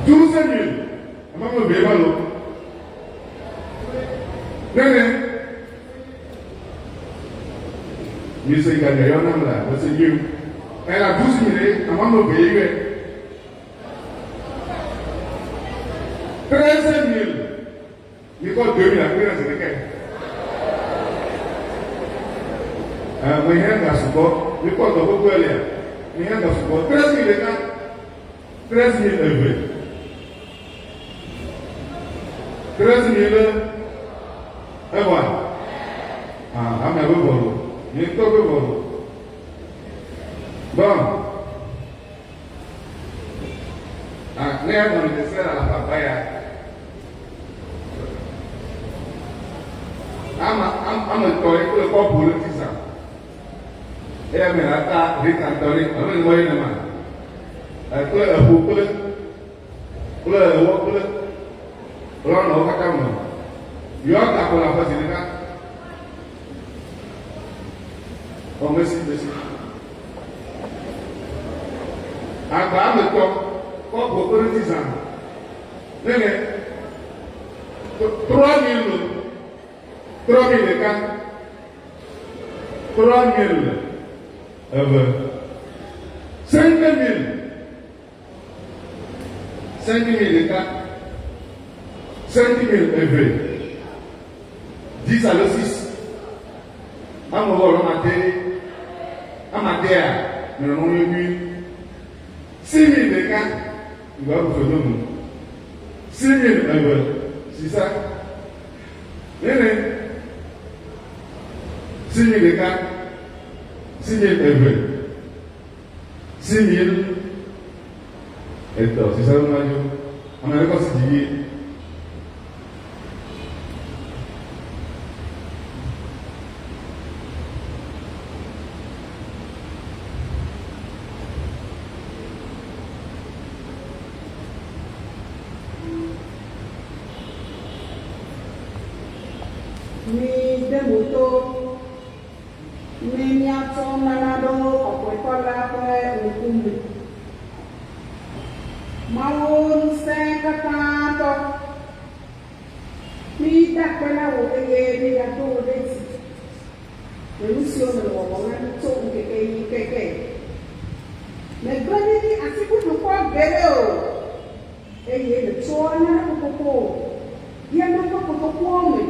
12 000. Ama me be ma lo. Nene. Mi se ganya yɔ nam la, me se nyiu. Ela 12 000, ama me be yɛ. 13 000. Mi kɔ 2000 akpe na zi ɖeka. Me hiã ga sugbɔ. Mi kɔ dɔ gbogbo elia. Me hiã ga sugbɔ. 13 000 ɖeka. 13 000 eve. 13 000 evɔa. Ah, ame be vɔ lo. Nye ŋutɔ be vɔ lo. Bon. Ah, ne ya nɔ dessert la papa ya. Ama ame tɔ ye kple kɔpu le ti sa. Eya me la ta ɖeka tɔ ɖe alo ne wɔye nema. Kple eƒo kple ewɔ kple lɔnɔ katã me. Yɔ gakɔ le aƒe zi ɖeka. Oh, merci, merci. Agba ame tɔ kɔpu kple ti zã. Nene 3000, 3000 ɖeka, 3000 eve, 5000, 5000 ɖeka, 5000 eve, 10 alo 6. Ame wɔ lɔ ma de, ama dea, nɔnɔ nyui. 6000 ɖeka, ìgbà wò fɛ nínú. 6000 eve, sisa. Nene. 6000 ɖeka, 6000 eve, 6000. Etɔ sisa ɖe ma dzo. Ame ɖe kɔ si dzi vie. Mide mo to, ne míatsɔ nana ɖo Kɔkɔetɔ la ƒe ŋkume. Mawu Ŋusẽkatãtɔ, mída akpe na wò eye mígado wò ɖe dzi le nu siwo nèle wɔwɔm na mí tso ŋkeke yi ŋkeke. Mègblẽ mí ɖi ati ƒuƒlu kpɔ gbeɖe o. Eye nètsɔa nane kokoko dea míaƒe kotokuwo me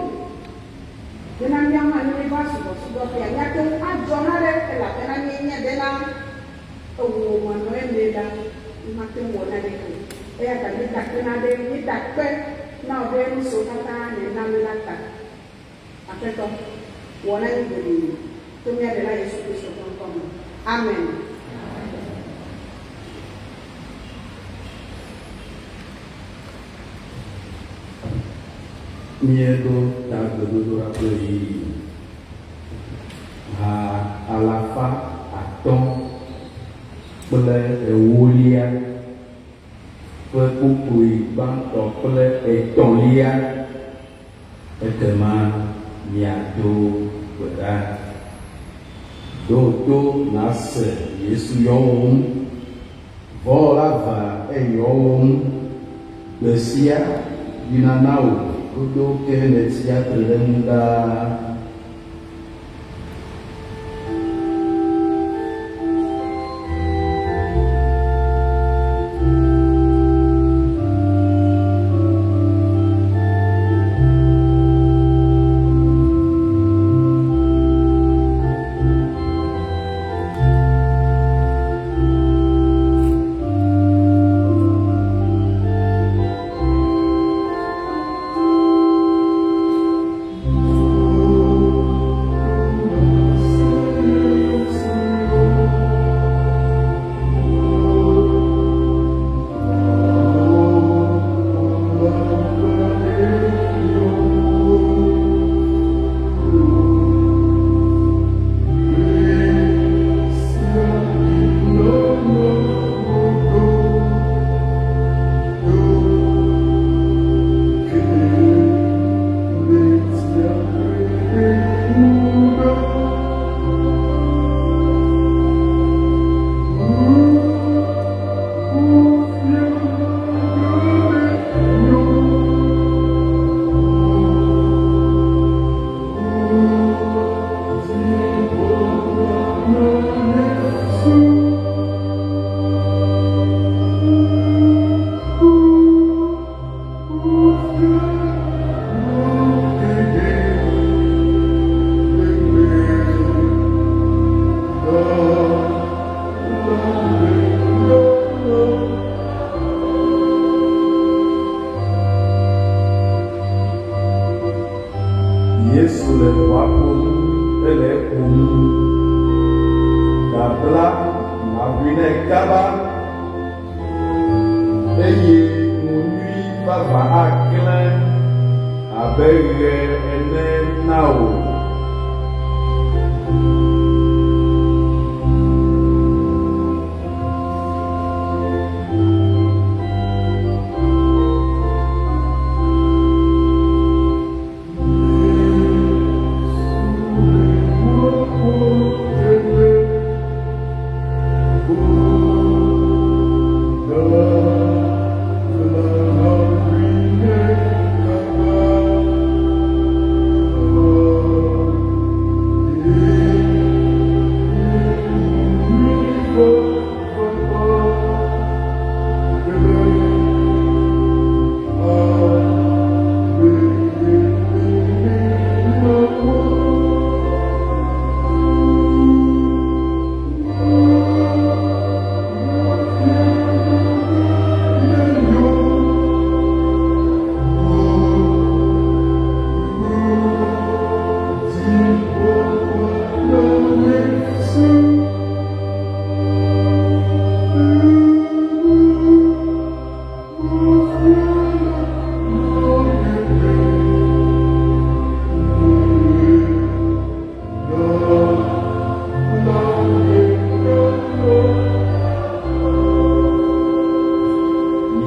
bena míawo hã ne míeva subɔsubɔƒea, míate ŋu adzɔ nane, elabena míenya bena ewò manɔ eme la, mímate ŋu wɔ naneke o. Eya ta míeda akpe na ɖe, míeda akpe na wò ɖe nu siwo katã nèna mí la ta. Aƒetɔ, wɔ na mí godoo to mía Ɖela Yesu Kristo ƒe ŋkɔ me. Amen. Míeɖo ta gbedodoɖa ƒe ɣeyiɣi. Ha 580 ƒe kpukpui gbãtɔ kple etɔ̃lia. Ekema miado gbe ɖa. Ɖo to nàse Yesu yɔwòm. Vɔ la va eyɔwòm. Gbe sia yina na wò dodo ke nètsia tre ɖe eŋu ɖaa. Yesu le ʋɔa ƒom hele eƒom. Gabla nàʋui nɛ kaba, eye nu nyui vavã aklẽ abe ɣe ene na wò.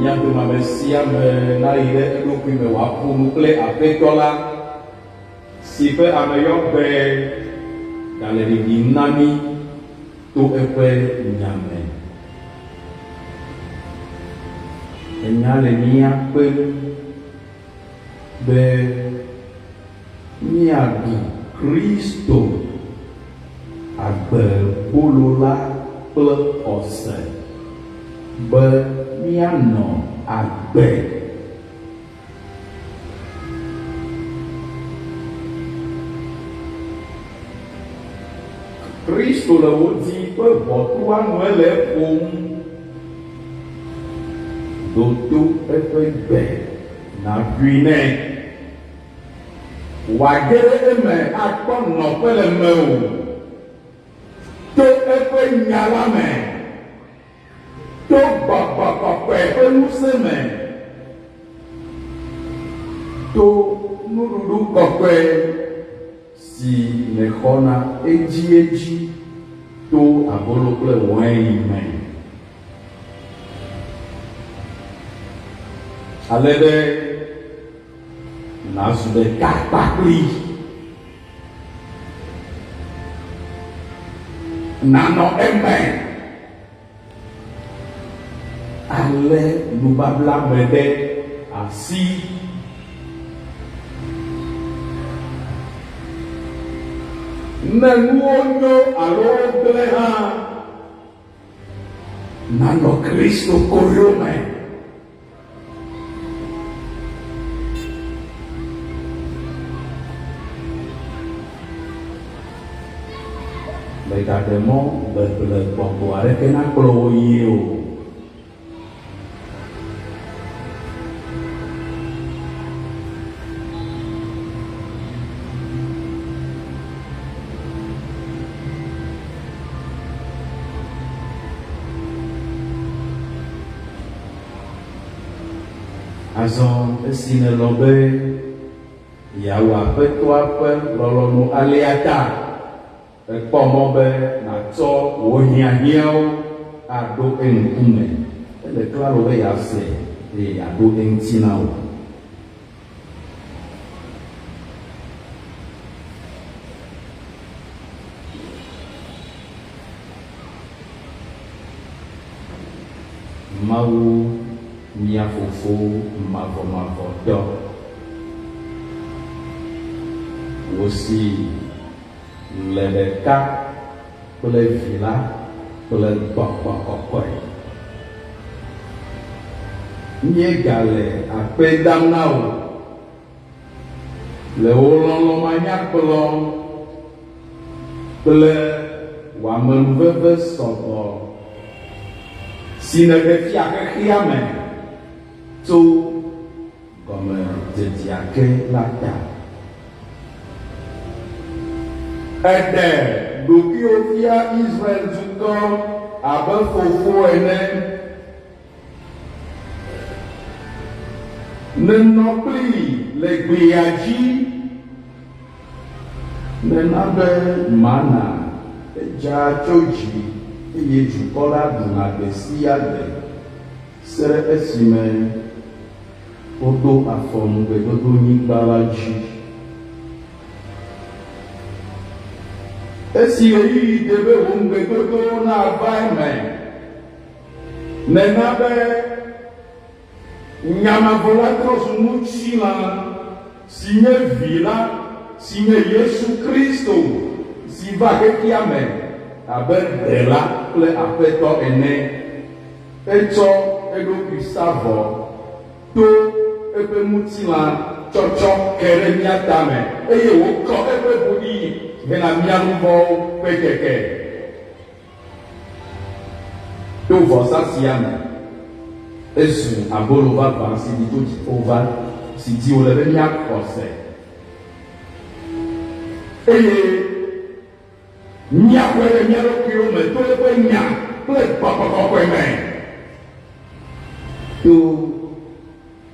mía dome ame sia ame nayi ɖe eɖokui me wòaƒo nu kple Aƒetɔ la, si ƒe ameyɔgbe gale ɖiɖim na mí to eƒe Nya me. Enya le mía kpem be míaɖu Kristo agbebolo la kple xɔse be míanɔ agbe. Kristo le wò dzi ƒe ʋɔtrua nue le eƒom. Ɖo to eƒe gbe nàɖui nɛ. Wòage ɖe eme akpɔ nɔƒe le mewò to eƒe Nya la me, to Gbɔgbɔ Kɔkɔe ƒe ŋusẽ me, to nuɖuɖu kɔkɔe si nèxɔna edziedzi to abolo kple wain me. Ale be nàzu ɖeka kpakplii. Nànɔ eme alé nubabla me ɖe asi. Ne nuwo nyo alo wogblẽ hã, Nanɔ Kristo ko yome. Mègaɖe mɔ beble gbɔgbɔ aɖeke nakplɔ wò yii o. Azɔ esi nèlɔ̃ be yeawɔ Aƒetɔa ƒe lɔlɔ̃nu alea ta, èkpɔ mɔ be nàtsɔ wò hiahiãwo aɖo eŋkume. Ele klalo be yease eye yeaɖo eŋuti na wò. Mawu mía Fofo mavɔmavɔtɔ, wò si le ɖeka kple Vi la kple Gbɔgbɔ Kɔkɔe. Míegale akpe dam na wò le wò lɔlɔ̃ manyagblɔ kple wò amenuveve sɔgbɔ si nèɖe fia xexea me tso gɔmedzedzea ke la ta. Èɖe ɖokuiwò fia Israel-dukɔ abe fofo ene. Nènɔ kplii le gbea dzi. Nèna be mana edza tso dzi eye dukɔ la ɖuna gbe sia gbe se ɖe esime woɖo afɔ ŋugbedodonyigba la dzi. Esi ɣeyiɣi de be wò ŋugbedodowo nava eme, Nèna be Nya mavɔ la trɔ zu ŋutilã, si nye Vi la, si nye Yesu Kristo, si va xexea me abe Ɖela kple Aƒetɔ ene. Etsɔ eɖokui sa vɔ to eƒe ŋutilã tsɔtsɔ ke ɖe mía ta me, eye wòkɔ eƒe ʋu ɖi hena mía nu vɔ̃wo ƒe keke. To vɔsa sia me, ezu abolo vavã si ɖi tso dziƒo va, si dzi wòle be míaxɔ se, eye míaxɔe ɖe mía ɖokuiwo me to eƒe Nya kple Gbɔgbɔ Kɔkɔe me. To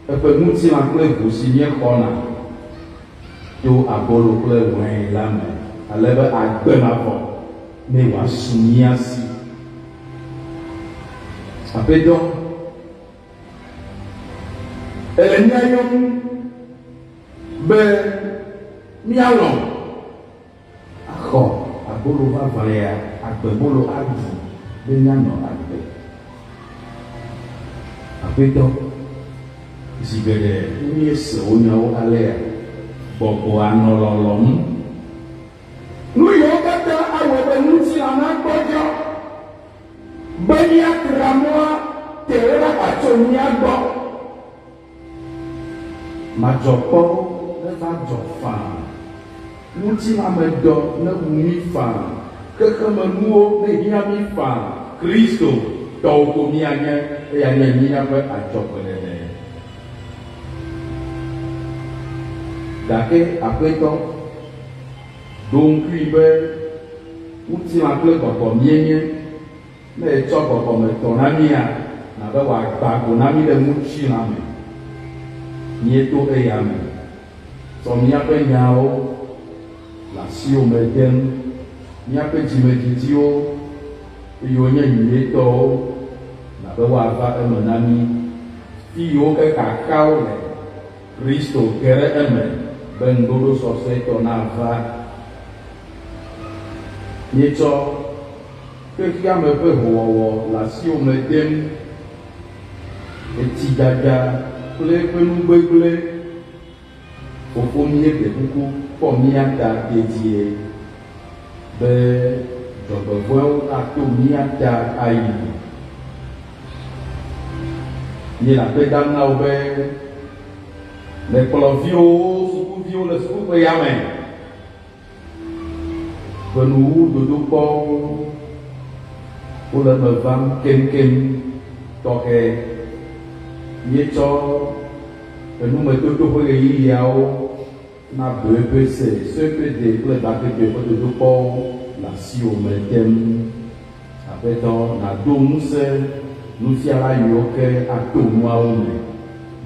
eƒe ŋutilã kple ʋu si míexɔna to abolo kple wain la me, ale be agbe mavɔ ne wòasu mía si. Aƒetɔ, Èle mía yɔm be míalɔ̃ axɔ abolo vavã ya, agbebolo aɖu be míanɔ agbe. Aƒetɔ, zi geɖe ne míese wò nyawo alea, gbɔgbɔa nɔ lɔlɔ̃m. Nu yiwo katã awɔe be ŋutilã nagbɔdzɔ, be míatra mɔa te wo ɖa atso mía gbɔ. Madzɔkpɔwo neva dzɔ faa, ŋutilãmedɔ newu mí faa, xexemenuwo nehiã mí faa, Kristo tɔwo ko míanye, eya nye míaƒe adzɔgbeɖeɖe. Gake Aƒetɔ, ɖo ŋkui be ŋutilã kple gbɔgbɔ míenye. Ne ètsɔ gbɔgbɔme tɔ na mía, na be wòagba go na mí ɖe ŋutilã me. Míeto eya me tsɔ míaƒe nyawo le asiwò me dem, míaƒe dzimedidiwo, eye wonye nyuietɔwo, na be woava eme na mí. Fi yiwo ke xaxawo le, Kristo ge ɖe eme be ŋuɖoɖo sɔsɔetɔ nava. Míetsɔ xexeame ƒe howɔwɔ le asiwò me dem, etsidzadza kple eƒe nu gbegblẽ. Fofo míeɖe kuku kpɔ mía ta dedie be dzɔgbevɔ̃ewo nato mía ta ayi. Míele akpe dam na wò be nèkplɔ viwòwo sukuviwo le sukuƒe ya me ƒe nuwuwu dodokpɔwo wole eme vam keŋkeŋ tɔxɛ. Míetsɔ enumetoto ƒe ɣeyiɣiawo na BEPC, CPD kple BAPD ƒe dodokpɔwo le asiwò me dem. Aƒetɔ, nàdo ŋusẽ nufiala yiwo ke ato nuawo me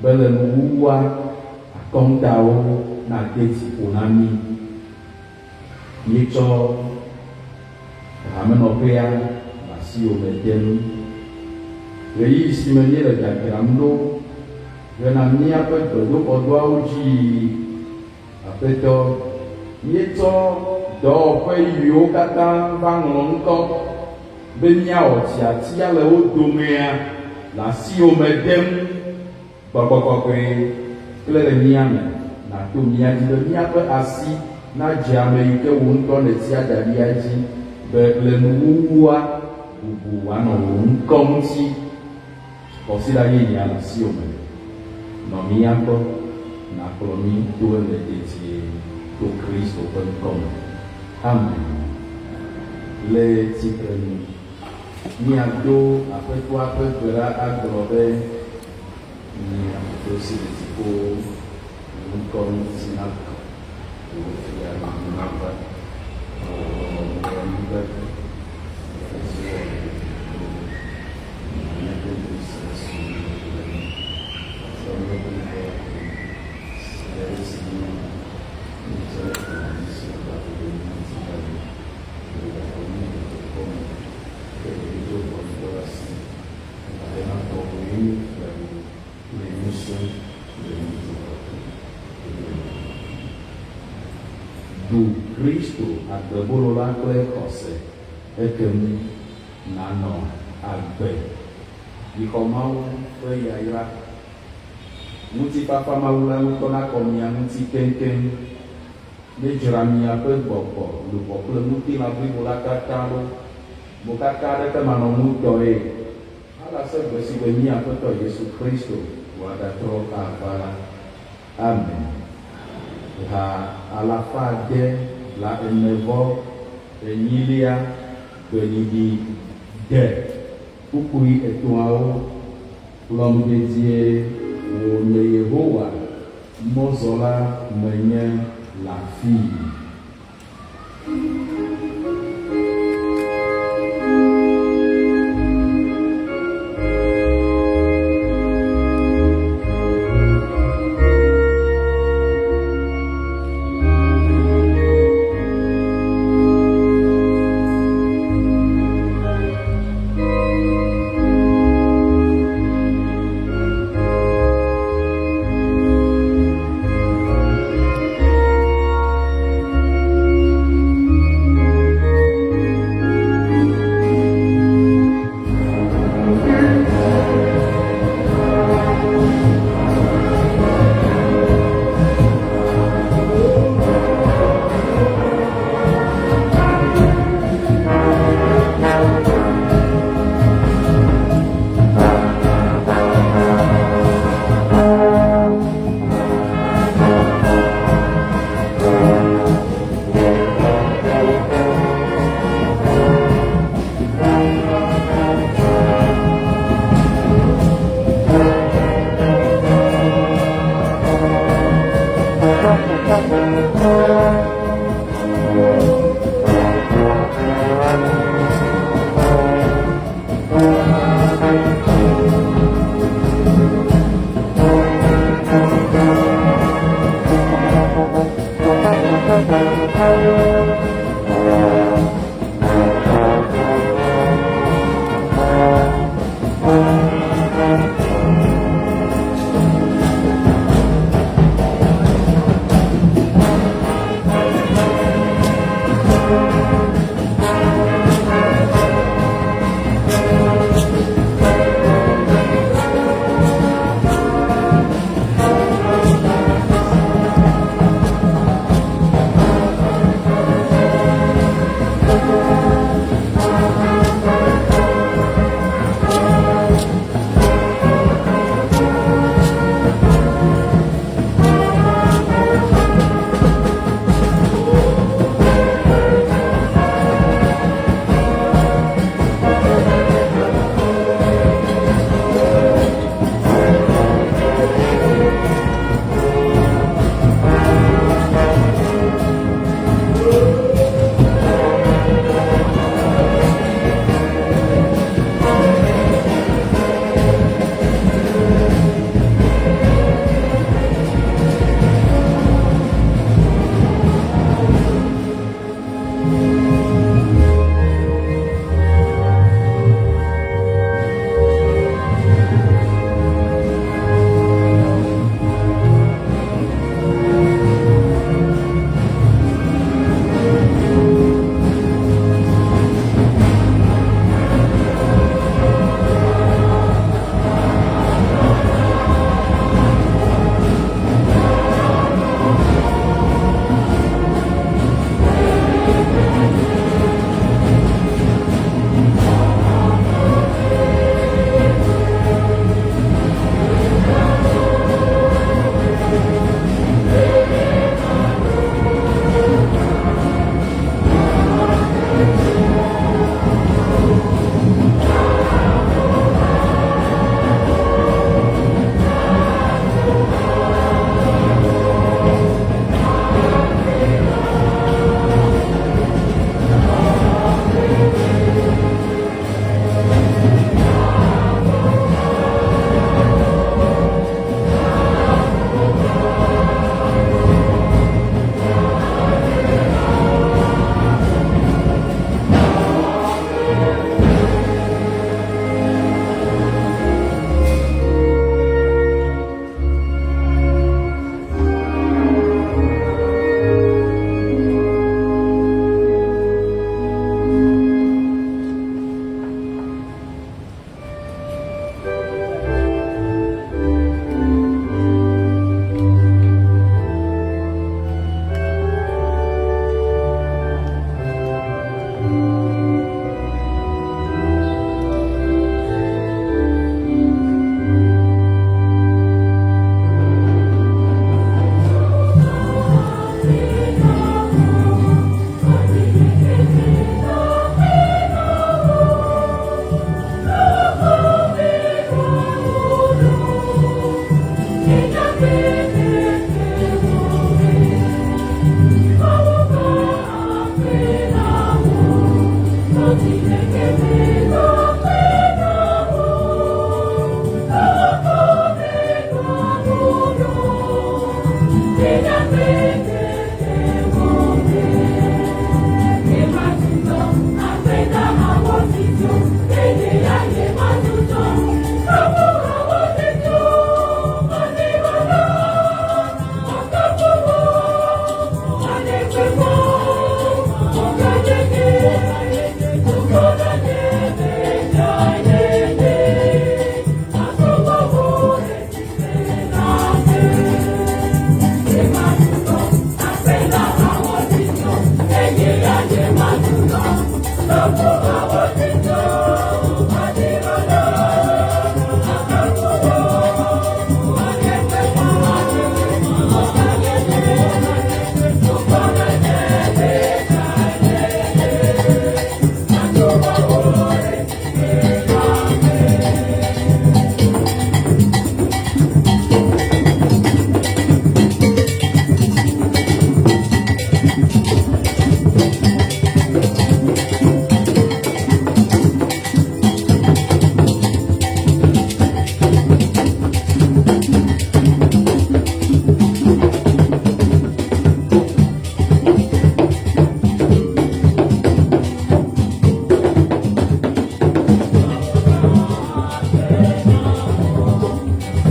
be le nuwuwua akɔntawo nade dzi ƒo na mí. Míetsɔ hamenɔƒea le asiwò me dem. Ɣeyiɣi si me míele dzadzram ɖo hena míaƒe gbedoxɔdɔawo dzii, Aƒetɔ, míetsɔ dɔwɔƒe yiwo katã va ŋlɔ ŋkɔ be míawɔ tiatia le wo domea le asiwò me dem. Gbɔgbɔ Kɔkɔe kple le mía me nàto mía dzi be míaƒe asi nadze ame yi ke wò ŋutɔ nètia da ɖia dzi be le nuwuwua bubu wòanɔ wò ŋkɔ ŋuti. Kɔsiɖa yeyea le asiwò me. Nɔ mía gbɔ nàkplɔ mí to eme dedie to Kristo ƒe ŋkɔ me. Amen. Le tsitrenu. Míado Aƒetɔa ƒe gbe ɖa agblɔ be, Mía Fofo si le dziƒowo, wò ŋkɔ ŋuti nakɔ, wò fiaɖuɖu nava, wò lɔlɔ̃nu le anyigba dzi abe ale si wowɔnɛ le dziƒo ene. Na míaƒe nu sia su mía ŋu la mí. Tsɔ míaƒe nu vɔ̃wo ke mí, abe ale si míewɔnɛ ne míetsɔ ɖe ame siwo da vo ɖe mía ŋuti la ene. Ɖu Kristo agbebolo la kple xɔse, ekem nànɔ agbe. Mixɔ Mawu ƒe yayra. Ŋutifafa Mawu la ŋutɔ nakɔ mia ŋuti keŋkeŋ. Míedzra miaƒe gbɔgbɔ, luʋɔ kple ŋutilã blibo la katã ɖo, mokaka aɖeke manɔŋutɔe, halase gbe si gbe mía Aƒetɔ Yesu Kristo wòagatrɔ ava la. Amen. Ha alafa ade bla ene vɔ enyilia gbeɖiɖi de kpukpui etɔ̃awo kplɔm dedie wò nye Yehowa Mɔzɔla menye l'afii.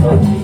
Thank you.